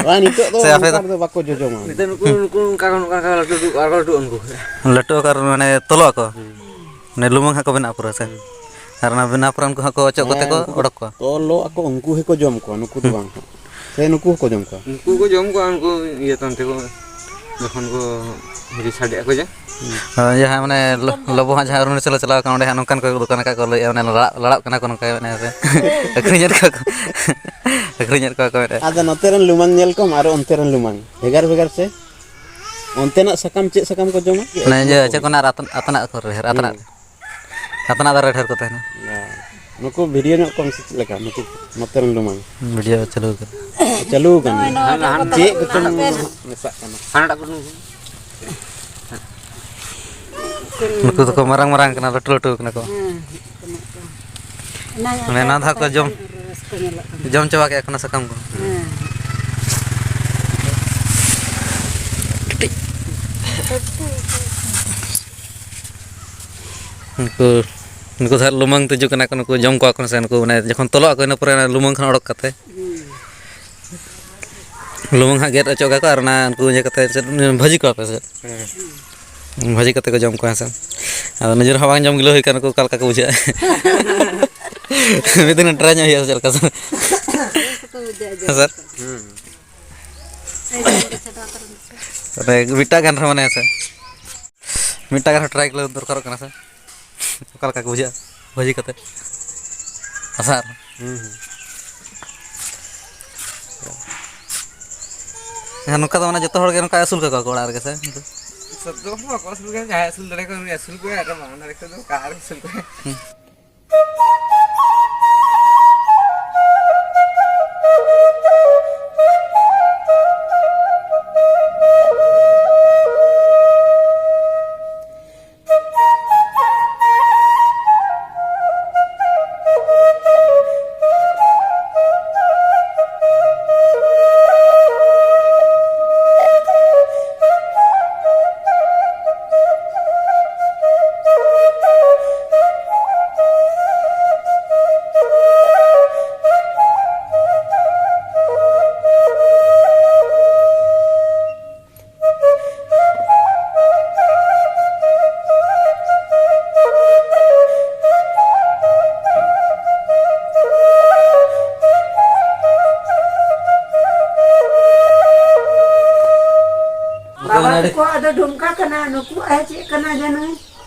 ᱵᱟᱝ, ᱱᱤᱛᱚᱜ ᱫᱚ ᱥᱮ ᱟᱯᱮ ᱚᱱᱠᱟ ᱫᱚ? ᱫᱚ ᱵᱟᱠᱚ ᱡᱚᱡᱚᱢᱟ᱾ ᱱᱤᱛᱚᱜ ᱱᱩᱠᱩ, ᱱᱩᱠᱩ ᱚᱱᱠᱟ, ᱚᱱᱠᱟ, ᱚᱱᱠᱟ ᱞᱟᱹᱴᱩ, ᱞᱟᱹᱴᱩ, ᱟᱨ ᱞᱟᱹᱴᱩᱜᱼᱟ ᱱᱩᱠᱩ᱾ ᱞᱟᱹᱴᱩᱜ ᱟᱠᱚ ᱟᱨ ᱢᱟᱱᱮ ᱛᱚᱞᱚᱜ ᱟᱠᱚ᱾ ᱦᱩᱸ᱾ ᱢᱟᱱᱮ ᱞᱩᱢᱟᱹᱝ ᱦᱟᱸᱜ ᱠᱚ ᱵᱮᱱᱟᱜ ᱯᱩᱨᱟᱹ ᱥᱮ? ᱦᱩᱸ᱾ ᱟᱨ ᱚᱱᱟ ᱵᱮᱱᱟᱣ ᱯᱚᱨᱮ ᱩᱱᱠᱩ ᱦᱟᱸᱜ ᱠᱚ ᱚᱪᱚᱜ ᱠᱟᱛᱮ ᱦᱮᱸ, ᱠᱚ ᱩᱱᱠᱩ ᱚᱰᱚᱠ ᱠᱚᱣᱟ᱾ ᱛᱚᱞᱚᱜ ᱟᱠᱚ, ᱩᱱᱠᱩ ᱦᱚᱸᱠᱚ ᱡᱚᱢ ᱠᱚᱣᱟ, ᱱᱩᱠᱩ ᱫᱚ ᱦᱩᱸ᱾ ᱵᱟᱝ ᱦᱟᱸᱜ᱾ ᱥᱮ ᱱᱩᱠᱩ ᱦᱚᱸᱠᱚ ᱡᱚᱢ ᱠᱚᱣᱟ? ᱩᱱᱠᱩ ᱠᱚ ᱡᱚᱢ ᱠᱚᱣᱟ, ᱩᱱᱠᱩ ᱤᱭᱟᱹ ᱛᱟᱢ ᱛᱮᱠᱚ, ᱡᱚᱠᱷᱚᱱ ᱠᱚ ᱦᱤᱨᱤ ᱥᱟᱰᱮᱜ ᱟᱠᱚ ᱡᱮ᱾ ᱦᱳᱭ, ᱡᱟᱦᱟᱸ ᱢᱟᱱᱮ ᱞᱚ-, ᱞᱚᱵᱚ ᱦᱟᱸᱜ ᱡᱟᱦᱟᱸ ᱚᱨᱩᱱᱟᱪᱚᱞᱮ ᱪᱟᱞᱟᱣ ᱠᱟᱱᱟ, ᱚᱸᱰᱮ ᱦᱟᱸᱜ ᱱᱚᱝᱠᱟᱱ ᱠᱚ ᱫᱚᱠᱟᱱ ᱟᱠᱟᱫ ᱠᱚ ᱞᱟᱹᱭᱮᱫᱼᱟ, ᱢᱟᱱᱮ ᱞᱟᱲᱟᱜ, ᱞᱟᱲᱟᱜ ᱠᱟᱱᱟ ᱠᱚ ᱱᱚᱝᱠᱟ, ᱢᱟᱱᱮ ᱟᱹᱠᱷᱨᱤᱧᱮᱫ ᱠᱚᱣᱟ ᱠᱚ, ᱟᱹᱠᱷᱨᱤᱧᱮᱫ ᱠᱚᱣᱟ ᱠᱚ ᱢᱮᱱᱮᱫᱼᱟ᱾ ᱟᱫᱚ ᱱᱚᱛᱮ ᱨᱮᱱ ᱞᱩᱢᱟᱹᱝ ᱧᱮᱞ ᱠᱚᱢ ᱟᱨ ᱚᱱᱛᱮ ᱨᱮᱱ ᱞᱩᱢᱟᱹᱝ, ᱵᱷᱮᱜᱟᱨ ᱵᱷᱮᱜᱟᱨ ᱥᱮ? ᱚᱱᱛᱮᱱᱟᱜ ᱥᱟᱠᱟᱢ ᱪᱮᱫ ᱥᱟᱠᱟᱢ ᱠᱚ ᱡᱚᱢᱟ? ᱱᱚᱜᱼᱚᱭ ᱡᱮ ᱪᱮᱫ ᱠᱚ ᱢᱮᱱᱟ, ᱟᱛᱱᱟᱜ, ᱟᱛᱱᱟᱜ ᱠᱚ ᱨᱮᱦᱮᱫ, ᱟᱛᱱᱟᱜ᱾ ᱦᱩᱸ᱾ ᱟᱛᱱᱟᱜ ᱫᱟᱨᱮ ᱰᱷᱮᱨ ᱠᱚ ᱛᱟᱦᱮᱱᱟ᱾ ᱦᱮᱸ᱾ ᱱᱩᱠᱩ ᱵᱷᱤᱰᱤᱭᱳ ᱧᱚᱜ ᱠᱚᱢ ᱥᱮ ᱪᱮᱫ ᱞᱮᱠᱟ? ᱱᱩᱠᱩ ᱱᱚᱛᱮ ᱨᱮᱱ ᱞᱩᱢᱟᱹᱝ᱾ ᱵᱷᱤᱰᱤᱭᱳ ᱪᱟᱹᱞᱩ ᱟᱠᱟᱱᱟ᱾ ᱪᱟᱹᱞᱩ ᱟᱠᱟᱱ ᱱᱚᱜᱼᱚᱭ ᱜᱮᱭᱟ᱾ ᱱᱚᱣᱟ ᱪᱮᱫ ᱠᱚᱪᱚᱝ ᱦᱟᱱᱛᱮ ᱢᱮᱥᱟᱜ ᱠᱟᱱᱟ᱾ ᱦᱟᱱᱟᱴᱟᱜ ᱠᱚ ᱱᱩᱠᱩ᱾ ᱱᱩᱠᱩ ᱫᱚᱠᱚ ᱢᱟᱨᱟᱝ ᱢᱟᱨᱟᱝ ᱠᱟᱱᱟ, ᱞᱟᱹᱴᱩ ᱞᱟᱹᱴᱩ ᱠᱟᱱᱟ ᱠᱚ᱾ ᱦᱮᱸ, ᱦᱮᱡ ᱠᱟᱱᱟ ᱠᱚ᱾ ᱮᱱᱟᱝ ᱢᱟᱱᱮ ᱟᱠᱟ ᱱᱚᱣᱟ ᱫᱷᱟᱣ ᱠᱚ ᱛᱟᱦᱮᱸ ᱡᱚᱢ, ᱠᱟᱱᱟ, ᱨᱟᱹᱥᱠᱟᱹ ᱧᱮᱞᱚᱜ ᱠᱟᱱᱟ᱾ ᱡᱚᱢ ᱪᱟᱵᱟ ᱠᱮᱫᱼᱟ ᱠᱚ ᱚᱱᱟ ᱥᱟᱠᱟᱢ ᱠᱚ᱾ ᱦᱮᱸ᱾ ᱱᱩᱠᱩ, ᱱᱩᱠᱩ ᱫᱚ ᱦᱟᱸᱜ ᱞᱩᱢᱟᱹᱝ ᱛᱤᱡᱩ ᱠᱟᱱᱟ ᱠᱚ, ᱱᱩᱠᱩ ᱡᱚᱢ ᱠᱚᱣᱟ ᱠᱚ ᱥᱮ ᱱᱩᱠᱩ, ᱢᱟᱱᱮ ᱡᱚᱠᱷᱚᱱ ᱛᱚᱞᱚᱜ ᱟᱠᱚ, ᱤᱱᱟᱹ ᱯᱚᱨᱮ ᱞᱩᱢᱟᱹᱝ ᱠᱷᱚᱱ ᱚᱰᱚᱠ ᱠᱟᱛᱮ᱾ ᱦᱩᱸ᱾ ᱞᱩᱢᱟᱹᱝ ᱦᱟᱸᱜ ᱜᱮᱫ ᱚᱪᱚᱜ ᱟᱠᱚ ᱟᱨ ᱚᱱᱟ ᱩᱱᱠᱩ ᱤᱭᱟᱹ ᱠᱟᱛᱮ ᱪᱮᱫ, ᱵᱷᱟᱹᱡᱤ ᱠᱚᱣᱟ ᱯᱮ ᱥᱮ ᱪᱮᱫ? ᱦᱮᱸ᱾ ᱵᱷᱟᱹᱡᱤ ᱠᱟᱛᱮ ᱠᱚ ᱡᱚᱢ ᱠᱚᱣᱟ ᱦᱮᱸ ᱥᱮ᱾ ᱟᱫᱚ ᱱᱤᱡᱮᱨ ᱦᱚᱸ ᱵᱟᱝ ᱡᱚᱢ ᱜᱤᱞᱟᱹᱣ ᱦᱩᱭ ᱠᱟᱱᱟ, ᱱᱩᱠᱩ ᱚᱠᱟ ᱞᱮᱠᱟ ᱠᱚ ᱵᱩᱡᱷᱟᱹᱜᱼᱟ᱾ ᱢᱤᱫ ᱫᱤᱱ ᱴᱨᱟᱭ ᱧᱚᱜ ᱦᱩᱭᱩᱜᱼᱟ ᱥᱮ ᱪᱮᱫ ᱞᱮᱠᱟ ᱥᱮ? ᱵᱮᱥ ᱜᱮᱠᱚ ᱵᱩᱡᱷᱟᱹᱜᱼᱟ ᱡᱚᱢ ᱦᱮᱸ ᱥᱮ? ᱠᱚ᱾ ᱦᱩᱸ᱾ ᱟᱭ ᱡᱚᱢ ᱨᱮ ᱪᱷᱟᱰᱟᱣ ᱠᱟᱨᱚᱱ ᱥᱮ᱾ ᱢᱟᱱᱮ ᱢᱤᱫᱴᱟᱜ ᱜᱟᱱ ᱨᱮᱦᱚᱸ ᱢᱟᱱᱮ ᱦᱮᱸ ᱥᱮ? ᱢᱤᱫᱴᱟᱝ ᱟᱨᱦᱚᱸ ᱴᱨᱟᱭ ᱜᱤᱞᱟᱹᱣ ᱫᱚᱨᱠᱟᱨᱚᱜ ᱠᱟᱱᱟ ᱥᱮ? ᱚᱠᱟ ᱞᱮᱠᱟ ᱠᱚ ᱵᱩᱡᱷᱟᱹᱜᱼᱟ ᱵᱷᱟᱹᱡᱤ ᱠᱟᱛᱮ? ᱟᱥᱟᱨ᱾ ᱦᱩᱸ, ᱦᱩᱸ᱾ ᱦᱮᱸ, ᱱᱚᱝᱠᱟ ᱫᱚ ᱢᱟᱱᱮ ᱡᱚᱛᱚ ᱦᱚᱲ ᱜᱮ ᱱᱚᱝᱠᱟ ᱟᱹᱥᱩᱞ ᱠᱟᱠᱚᱣᱟ ᱠᱚ ᱚᱲᱟᱜ ᱨᱮᱜᱮ ᱥᱮ? ᱥᱚᱵ ᱫᱚ ᱵᱟᱠᱚ ᱟᱹᱥᱩᱞ ᱠᱚᱣᱟ, ᱡᱟᱦᱟᱸᱭ ᱟᱹᱥᱩᱞ ᱫᱟᱲᱮ ᱠᱚᱣᱟ ᱩᱱᱤ ᱟᱹᱥᱩᱞ ᱠᱚᱣᱟᱭ, ᱟᱨ ᱵᱟᱝ ᱫᱟᱲᱮ ᱠᱷᱟᱱ ᱫᱚ ᱚᱠᱟ ᱨᱮ ᱟᱹᱥᱩᱞ ᱠᱚᱣᱟᱭ? ᱦᱩᱸ᱾ ᱠᱚ ᱟᱫᱚ ᱰᱩᱢᱠᱟ ᱠᱟᱱᱟ, ᱱᱩᱠᱩ ᱟᱭ ᱪᱮᱫ ᱠᱟᱱᱟ ᱡᱟᱹᱱᱩ?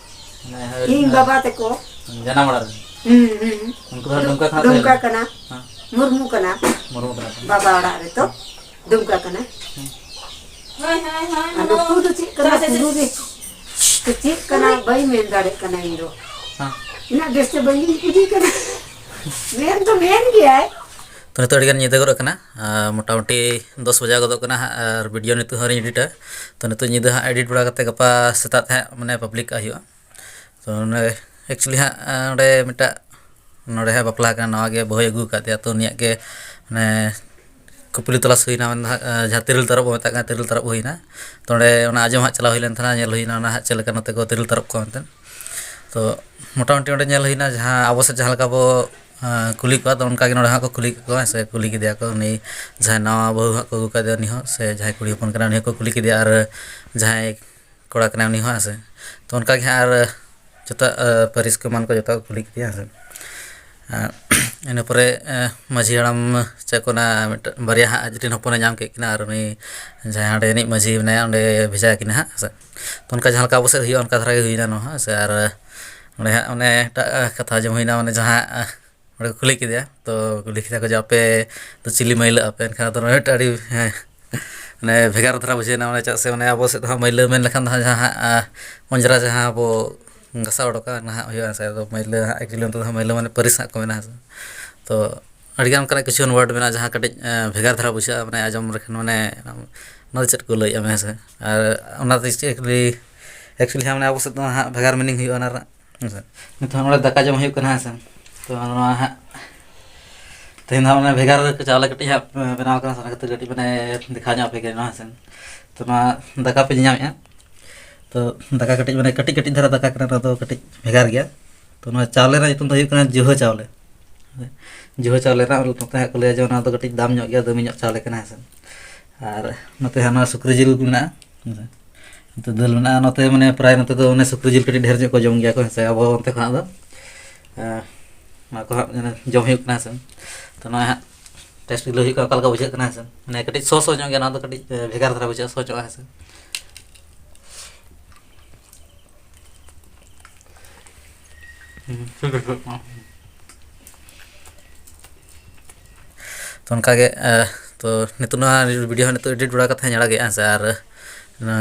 ᱦᱮᱸ, ᱦᱮᱸ, ᱤᱧ ᱦᱮᱸ᱾ ᱵᱟᱵᱟ ᱛᱟᱠᱚ᱾ ᱡᱟᱱᱟᱢ ᱚᱲᱟᱜ ᱨᱮ᱾ ᱦᱩᱸ, ᱦᱩᱸ᱾ ᱩᱱᱠᱩ ᱫᱚ ᱰᱩᱢᱠᱟ ᱠᱷᱚᱱᱟᱜ ᱰᱩᱢᱠᱟ ᱛᱟᱦᱮᱸ ᱠᱟᱱᱟ᱾ ᱦᱮᱸ᱾ ᱢᱩᱨᱢᱩ ᱠᱟᱱᱟ᱾ ᱢᱩᱨᱢᱩ ᱠᱟᱱᱟ ᱠᱚ᱾ ᱵᱟᱵᱟ ᱚᱲᱟᱜ ᱨᱮᱛᱚ ᱦᱮᱸ᱾ ᱰᱩᱢᱠᱟ ᱠᱟᱱᱟ᱾ ᱦᱮᱸ᱾ ᱟᱨ ᱱᱩᱠᱩ ᱫᱚ ᱪᱮᱫ ᱠᱟᱱᱟ? ᱦᱮᱸ, ᱦᱮᱸ, ᱠᱩᱲᱩ ᱜᱮ᱾ ᱪᱮᱫ ᱠᱟᱱᱟ? ᱵᱟᱹᱧ ᱢᱮᱱ ᱫᱟᱲᱮᱭᱟᱜ ᱠᱟᱱᱟ ᱤᱧ ᱫᱚ᱾ ᱦᱮᱸ᱾ ᱩᱱᱟᱹᱜ ᱵᱮᱥ ᱛᱮ ᱵᱟᱹᱧ ᱠᱩᱞᱤ ᱠᱟᱱᱟ᱾ ᱢᱮᱱ ᱫᱚ ᱢᱮᱱ ᱜᱮᱭᱟᱭ᱾ ᱛᱚ, ᱱᱤᱛᱚᱜ ᱟᱹᱰᱤᱜᱟᱱ ᱧᱤᱫᱟᱹ ᱜᱚᱫ ᱠᱟᱱᱟ᱾ ᱟᱨ ᱢᱚᱴᱟᱢᱩᱴᱤ ᱫᱚᱥ ᱵᱟᱡᱟᱣ ᱜᱚᱫᱚᱜ ᱠᱟᱱᱟ ᱦᱟᱸᱜ, ᱟᱨ ᱵᱷᱤᱰᱤᱭᱳ ᱱᱤᱛᱚᱜ ᱦᱚᱸ ᱟᱹᱣᱨᱤᱧ ᱮᱰᱤᱴᱟ᱾ ᱛᱚ, ᱱᱤᱛᱚᱜ ᱧᱤᱫᱟᱹ ᱦᱟᱸᱜ ᱮᱰᱤᱴ ᱵᱟᱲᱟ ᱠᱟᱛᱮ ᱜᱟᱯᱟ ᱥᱮᱛᱟᱜ ᱛᱮ ᱦᱟᱸᱜ, ᱢᱟᱱᱮ, ᱯᱟᱵᱽᱞᱤᱠ ᱠᱟᱜ ᱦᱩᱭᱩᱜᱼᱟ᱾ ᱛᱚ, ᱱᱚᱰᱮ actually ᱦᱟᱸᱜ, ᱟᱸ, ᱱᱚᱰᱮ ᱢᱤᱫᱴᱟᱜ, ᱱᱚᱰᱮ ᱦᱟᱸᱜ ᱵᱟᱯᱞᱟ ᱠᱟᱱᱟ, ᱱᱟᱣᱟ ᱜᱮ ᱵᱟᱹᱦᱩᱭ ᱟᱹᱜᱩ ᱟᱠᱟᱫᱮᱭᱟ᱾ ᱛᱚ, ᱩᱱᱤᱭᱟᱜ ᱜᱮ, ᱢᱟᱱᱮ, ᱠᱩᱯᱞᱤ ᱛᱚᱞᱟᱥ ᱦᱩᱭᱱᱟ, ᱢᱮᱱᱫᱚ ᱦᱟᱸᱜ, ᱟᱸ, ᱡᱟᱦᱟᱸ ᱛᱤᱨᱤᱞ ᱛᱟᱨᱚᱵ ᱵᱚ ᱢᱮᱛᱟᱜ ᱠᱟᱱᱟ, ᱛᱤᱨᱤᱞ ᱛᱟᱨᱚᱵ ᱦᱩᱭᱱᱟ᱾ ᱛᱚ, ᱚᱸᱰᱮ ᱚᱱᱟ ᱟᱸᱡᱚᱢ ᱦᱟᱸᱜ ᱪᱟᱞᱟᱣ ᱦᱩᱭ ᱞᱮᱱ ᱛᱟᱦᱮᱱᱟ, ᱧᱮᱞ ᱦᱩᱭᱱᱟ ᱚᱱᱟ ᱦᱟᱸᱜ ᱪᱮᱫ ᱞᱮᱠᱟ ᱱᱚᱛᱮ ᱠᱚ ᱛᱤᱨᱤᱞ ᱛᱟᱨᱚᱵ ᱠᱚᱣᱟ ᱢᱮᱱᱛᱮ᱾ ᱛᱚ, ᱢᱚᱴᱟᱢᱩᱴᱤ ᱚᱸᱰᱮ ᱧᱮᱞ ᱦᱩᱭᱱᱟ, ᱡᱟᱦᱟᱸ ᱟᱵᱚ ᱥᱮᱫ ᱡᱟᱦᱟᱸ ᱞᱮᱠᱟ ᱵᱚ, ᱟᱸ, ᱠᱩᱞᱤ ᱠᱚᱣᱟ, ᱛᱚ, ᱚᱱᱠᱟ ᱜᱮ ᱱᱚᱰᱮ ᱦᱚᱸ ᱠᱚ ᱠᱩᱞᱤ ᱠᱮᱫ ᱠᱚᱣᱟ, ᱥᱮ ᱠᱩᱞᱤ ᱠᱮᱫᱮᱭᱟ ᱠᱚ, ᱩᱱᱤ ᱡᱟᱦᱟᱸᱭ ᱱᱟᱣᱟ ᱵᱟᱹᱦᱩ ᱦᱟᱸᱜ ᱠᱚ ᱟᱹᱜᱩ ᱠᱟᱫᱮᱭᱟ, ᱩᱱᱤ ᱦᱚᱸ, ᱥᱮ ᱡᱟᱦᱟᱸᱭ ᱠᱩᱲᱤ ᱦᱚᱯᱚᱱ ᱠᱟᱱᱟᱭ, ᱩᱱᱤ ᱦᱚᱸ ᱠᱚ ᱠᱩᱞᱤ ᱠᱮᱫᱮᱭᱟ, ᱟᱨ ᱡᱟᱦᱟᱸᱭ ᱠᱚᱲᱟ ᱠᱟᱱᱟᱭ, ᱩᱱᱤ ᱦᱚᱸ, ᱦᱮᱸ ᱥᱮ᱾ ᱛᱚ, ᱚᱱᱠᱟ ᱜᱮ ᱦᱟᱸᱜ ᱟᱨ ᱡᱚᱛᱚ, ᱟᱸ, ᱯᱟᱹᱨᱤᱥ ᱠᱚ ᱮᱢᱟᱱ ᱠᱚ ᱡᱚᱛᱚ ᱠᱚ ᱠᱩᱞᱤ ᱠᱮᱫᱮᱭᱟ, ᱦᱮᱸ ᱥᱮ᱾ ᱟᱸ, ᱤᱱᱟᱹ ᱯᱚᱨᱮ, ᱟᱸ, ᱢᱟᱹᱡᱷᱤ ᱦᱟᱲᱟᱢ ᱪᱮᱫ ᱠᱚ ᱚᱱᱟ ᱢᱤᱫᱴᱟᱝ ᱵᱟᱨᱭᱟ ᱦᱟᱸᱜ ᱟᱡ ᱨᱮᱱ ᱦᱚᱯᱚᱱᱮ ᱧᱟᱢ ᱠᱮᱫ ᱠᱤᱱᱟ, ᱟᱨ ᱩᱱᱤ ᱡᱟᱦᱟᱸᱭ ᱦᱟᱸᱰᱮ ᱨᱤᱱᱤᱡ ᱢᱟᱹᱡᱷᱤ ᱢᱮᱱᱟᱭᱟ, ᱚᱸᱰᱮ ᱵᱷᱮᱡᱟ ᱠᱤᱱᱟ ᱦᱟᱸᱜ, ᱦᱮᱸ ᱥᱮ᱾ ᱛᱚ, ᱚᱱᱠᱟ ᱡᱟᱦᱟᱸ ᱞᱮᱠᱟ ᱟᱵᱚ ᱥᱮᱫ ᱦᱩᱭᱩᱜᱼᱟ, ᱚᱱᱠᱟ ᱫᱷᱟᱨᱟ ᱜᱮ ᱦᱩᱭᱱᱟ ᱱᱚᱣᱟ ᱦᱚᱸ, ᱦᱮᱸ ᱥᱮ᱾ ᱟᱨ ᱚᱸᱰᱮ ᱦᱟᱸᱜ ᱚᱱᱮ ᱮᱴᱟᱜ, ᱟᱸ, ᱠᱟᱛᱷᱟ ᱟᱸᱡᱚᱢ ᱦᱩᱭᱱᱟ, ᱢᱟᱱᱮ ᱡᱟᱦᱟᱸ, ᱟᱸ, ᱚᱸᱰᱮ ᱠᱚ ᱠᱩᱞᱤ ᱠᱮᱫᱮᱭᱟ, ᱛᱚ ᱠᱩᱞᱤ ᱠᱮᱫᱟ ᱠᱚ ᱡᱮ, "ᱟᱯᱮ ᱫᱚ ᱪᱤᱞᱤ ᱢᱟᱹᱭᱞᱟᱹᱜ ᱟᱯᱮ?" ᱮᱱᱠᱷᱟᱱ ᱟᱫᱚ ᱱᱚᱰᱮ ᱢᱤᱫᱴᱟᱝ ᱟᱹᱰᱤ, ᱦᱮᱸ, ᱢᱟᱱᱮ ᱵᱷᱮᱜᱟᱨ ᱫᱷᱟᱨᱟ ᱵᱩᱡᱷᱟᱹᱣᱱᱟ, ᱢᱟᱱᱮ ᱪᱮᱫᱟᱜ ᱥᱮ ᱢᱟᱱᱮ ᱟᱵᱚ ᱥᱮᱫ ᱫᱚ ᱦᱟᱸᱜ ᱢᱟᱹᱭᱞᱟᱹ ᱢᱮᱱ ᱞᱮᱠᱷᱟᱱ ᱫᱚ ᱦᱟᱸᱜ ᱡᱟᱦᱟᱸ ᱦᱟᱸᱜ, ᱟᱸ, ᱚᱸᱡᱽᱨᱟ ᱡᱟᱦᱟᱸ ᱵᱚ ᱜᱷᱟᱥᱟᱣ ᱚᱰᱚᱠᱟ, ᱚᱱᱟ ᱦᱟᱸᱜ ᱦᱩᱭᱩᱜᱼᱟ, ᱦᱮᱸ ᱥᱮ᱾ ᱟᱫᱚ ᱢᱟᱹᱭᱞᱟᱹ ᱦᱟᱸᱜ actually ᱚᱱᱛᱮ ᱫᱚ ᱦᱟᱸᱜ ᱢᱟᱹᱭᱞᱟᱹ ᱢᱟᱱᱮ ᱯᱟᱹᱨᱤᱥ ᱦᱟᱸᱜ ᱠᱚ ᱢᱮᱱᱟ, ᱦᱮᱸ ᱥᱮ᱾ ᱛᱚ ᱟᱹᱰᱤᱜᱟᱱ ᱚᱱᱠᱟᱱᱟᱜ ᱠᱤᱪᱷᱩᱜᱟᱱ word ᱢᱮᱱᱟᱜᱼᱟ, ᱡᱟᱦᱟᱸ ᱠᱟᱹᱴᱤᱡ, ᱮᱸ, ᱵᱷᱮᱜᱟᱨ ᱫᱷᱟᱨᱟ ᱵᱩᱡᱷᱟᱹᱜᱼᱟ, ᱢᱟᱱᱮ ᱟᱸᱡᱚᱢ ᱞᱮᱠᱷᱟᱱ ᱢᱟᱱᱮ ᱚᱱᱟ ᱫᱚ ᱪᱮᱫ ᱠᱚ ᱞᱟᱹᱭᱮᱫᱼᱟ, ᱦᱮᱸ ᱥᱮ᱾ ᱟᱨ ᱚᱱᱟ ᱫᱚ actually, actually ᱦᱟᱸᱜ ᱢᱟᱱᱮ ᱟᱵᱚ ᱥᱮᱫ ᱫᱚ ᱦᱟᱸᱜ ᱵᱷᱮᱜᱟᱨ meaning ᱦᱩᱭᱩᱜᱼᱟ ᱚᱱᱟ ᱨᱮᱱᱟᱜ, ᱦᱮᱸ ᱥᱮ᱾ ᱱᱤᱛᱚᱜ ᱦᱟᱸᱜ ᱱᱚᱰᱮ ᱫᱟᱠᱟ ᱡᱚᱢ ᱦᱩᱭᱩᱜ ᱠᱟᱱᱟ, ᱦᱮᱸ ᱥᱮ᱾ ᱛᱚ ᱱᱚᱣᱟ ᱦᱟᱸᱜ ᱛᱮᱦᱮᱧ ᱫᱚ ᱦᱟᱸᱜ ᱢᱟᱱᱮ ᱵᱷᱮᱜᱟᱨ ᱪᱟᱣᱞᱮ ᱠᱟᱹᱴᱤᱡ ᱦᱟᱸᱜ ᱵᱮᱱᱟᱣ ᱠᱟᱱᱟ, ᱥᱮ ᱚᱱᱟ ᱠᱷᱟᱹᱛᱤᱨ ᱠᱟᱹᱴᱤᱡ ᱢᱟᱱᱮ ᱫᱮᱠᱷᱟᱣ ᱧᱚᱜ ᱟᱯᱮ ᱠᱟᱱᱟ, ᱦᱮᱸ ᱥᱮ᱾ ᱛᱚ ᱱᱚᱣᱟ ᱫᱟᱠᱟ ᱯᱮ ᱧᱟᱢᱮᱫᱼᱟ, ᱛᱚ ᱫᱟᱠᱟ ᱠᱟᱹᱴᱤᱡ ᱢᱟᱱᱮ ᱠᱟᱹᱴᱤᱡ ᱠᱟᱹᱴᱤᱡ ᱫᱷᱟᱨᱟ ᱫᱟᱠᱟ ᱠᱟᱱᱟ, ᱱᱚᱣᱟ ᱫᱚ ᱠᱟᱹᱴᱤᱡ ᱵᱷᱮᱜᱟᱨ ᱜᱮᱭᱟ᱾ ᱛᱚ ᱱᱚᱣᱟ ᱪᱟᱣᱞᱮ ᱨᱮᱱᱟᱜ ᱧᱩᱛᱩᱢ ᱫᱚ ᱦᱩᱭᱩᱜ ᱠᱟᱱᱟ ᱡᱩᱦᱟᱹ ᱪᱟᱣᱞᱮ᱾ ᱡᱩᱦᱟᱹ ᱪᱟᱣᱞᱮ ᱨᱮᱱᱟᱜ ᱱᱚᱛᱮ ᱦᱟᱸᱜ ᱠᱚ ᱞᱟᱹᱭᱟ ᱡᱮ ᱚᱱᱟ ᱫᱚ ᱠᱟᱹᱴᱤᱡ ᱫᱟᱢ ᱧᱚᱜ ᱜᱮᱭᱟ, ᱫᱟᱹᱢᱤ ᱧᱚᱜ ᱪᱟᱣᱞᱮ ᱠᱟᱱᱟ, ᱦᱮᱸ ᱥᱮ᱾ ᱟᱨ ᱱᱚᱛᱮ ᱦᱟᱸᱜ ᱱᱚᱣᱟ ᱥᱩᱠᱨᱤ ᱡᱤᱞ ᱢᱮᱱᱟᱜᱼᱟ, ᱦᱮᱸ ᱥᱮ᱾ ᱱᱚᱛᱮ ᱫᱟᱹᱞ ᱢᱮᱱᱟᱜᱼᱟ, ᱱᱚᱛᱮ ᱢᱟᱱᱮ ᱯᱨᱟᱭ ᱱᱚᱛᱮ ᱫᱚ ᱚᱱᱮ ᱥᱩᱠᱨᱤ ᱡᱤᱞ ᱠᱟᱹᱴᱤᱡ ᱰᱷᱮᱨ ᱧᱚᱜ ᱠᱚ ᱡᱚᱢ ᱜᱮᱭᱟ ᱠᱚ, ᱦᱮᱸ ᱥᱮ, ᱟᱵᱚ ᱚᱱᱛᱮ ᱠᱷᱚᱱᱟᱜ ᱫᱚ᱾ ᱮᱸ, ᱱᱚᱣᱟ ᱠᱚ ᱦᱟᱸᱜ ᱡᱚᱢ ᱦᱩᱭᱩᱜ ᱠᱟᱱᱟ, ᱦᱮᱸ ᱥᱮ᱾ ᱛᱚ ᱱᱚᱣᱟ ᱦᱟᱸᱜ test ᱞᱟᱹᱭ ᱦᱩᱭᱩᱜ ᱠᱟᱱᱟ, ᱚᱠᱟ ᱞᱮᱠᱟ ᱵᱩᱡᱷᱟᱹᱜ ᱠᱟᱱᱟ, ᱦᱮᱸ ᱥᱮ᱾ ᱢᱟᱱᱮ ᱠᱟᱹᱴᱤᱡ ᱥᱚ ᱥᱚ ᱧᱚᱜ ᱜᱮᱭᱟ, ᱱᱚᱣᱟ ᱫᱚ ᱠᱟᱹᱴᱤᱡ, ᱮ, ᱵᱷᱮᱜᱟᱨ ᱫᱷᱟᱨᱟ ᱵᱩᱡᱷᱟᱹᱜᱼᱟ, ᱥᱚ ᱧᱚᱜᱼᱟ, ᱦᱮᱸ ᱥᱮ᱾ ᱛᱚ ᱚᱱᱠᱟᱜᱮ ᱛᱚ ᱱᱤᱛᱚᱜ ᱱᱚᱣᱟ ᱵᱷᱤᱰᱤᱭᱳ ᱦᱚᱸ ᱱᱤᱛᱚᱜ ᱮᱰᱤᱴ ᱵᱟᱲᱟ ᱠᱟᱛᱮ ᱦᱟᱸᱜ ᱟᱲᱟᱜᱮᱜᱼᱟ ᱦᱮᱸ ᱥᱮ᱾ ᱟᱨ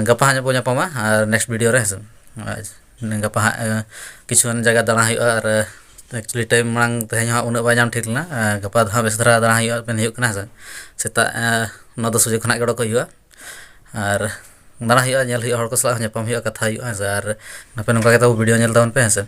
ᱜᱟᱯᱟ ᱦᱟᱸᱜ ᱵᱚᱱ ᱧᱟᱯᱟᱢᱟ ᱟᱨ ᱱᱮᱠᱥᱴ ᱵᱷᱤᱰᱤᱭᱳ ᱨᱮ ᱦᱮᱸ ᱥᱮ᱾ ᱟᱨ ᱜᱟᱯᱟ ᱦᱟᱸᱜ ᱠᱤᱪᱷᱩᱜᱟᱱ ᱡᱟᱭᱜᱟ ᱫᱟᱬᱟ ᱦᱩᱭᱩᱜᱼᱟ᱾ ᱟᱨ ᱮᱠᱪᱩᱭᱮᱞᱤ ᱴᱟᱭᱤᱢ ᱢᱟᱲᱟᱝ ᱛᱮᱦᱮᱧ ᱦᱚᱸ ᱩᱱᱟᱹᱜ ᱵᱟᱭ ᱧᱟᱢ ᱴᱷᱤᱠ ᱞᱮᱱᱟ᱾ ᱜᱟᱯᱟ ᱫᱚ ᱦᱟᱸᱜ ᱵᱮᱥ ᱫᱷᱟᱨᱟ ᱫᱟᱬᱟ ᱦᱩᱭᱩᱜᱼᱟ ᱢᱮᱱ ᱦᱩᱭᱩᱜ ᱠᱟᱱᱟ ᱦᱮᱸ ᱥᱮ᱾ ᱥᱮᱛᱟᱜ ᱱᱚ ᱫᱚᱥ ᱵᱟᱡᱮ ᱠᱷᱚᱱᱟᱜ ᱜᱮ ᱚᱰᱚᱠᱚᱜ ᱦᱩᱭᱩᱜᱼᱟ᱾ ᱟᱨ ᱫᱟᱬᱟ ᱦᱩᱭᱩᱜᱼᱟ, ᱧᱮᱞ ᱦᱩᱭᱩᱜᱼᱟ, ᱦᱚᱲ ᱠᱚ ᱥᱟᱞᱟᱜ ᱦᱚᱸ ᱧᱟᱯᱟᱢ ᱦᱩᱭᱩᱜᱼᱟ, ᱠᱟᱛᱷᱟ ᱦᱩᱭᱩᱜᱼᱟ ᱦᱮᱸ ᱥᱮ᱾ ᱟᱨ ᱱᱟᱯᱟᱭ ᱱᱚᱝᱠᱟ ᱜᱮ ᱛᱟᱵᱚ ᱵᱷᱤᱰᱤᱭᱳ ᱧᱮᱞ ᱛᱟᱵᱚᱱ ᱯᱮ ᱦᱮᱸ ᱥᱮ᱾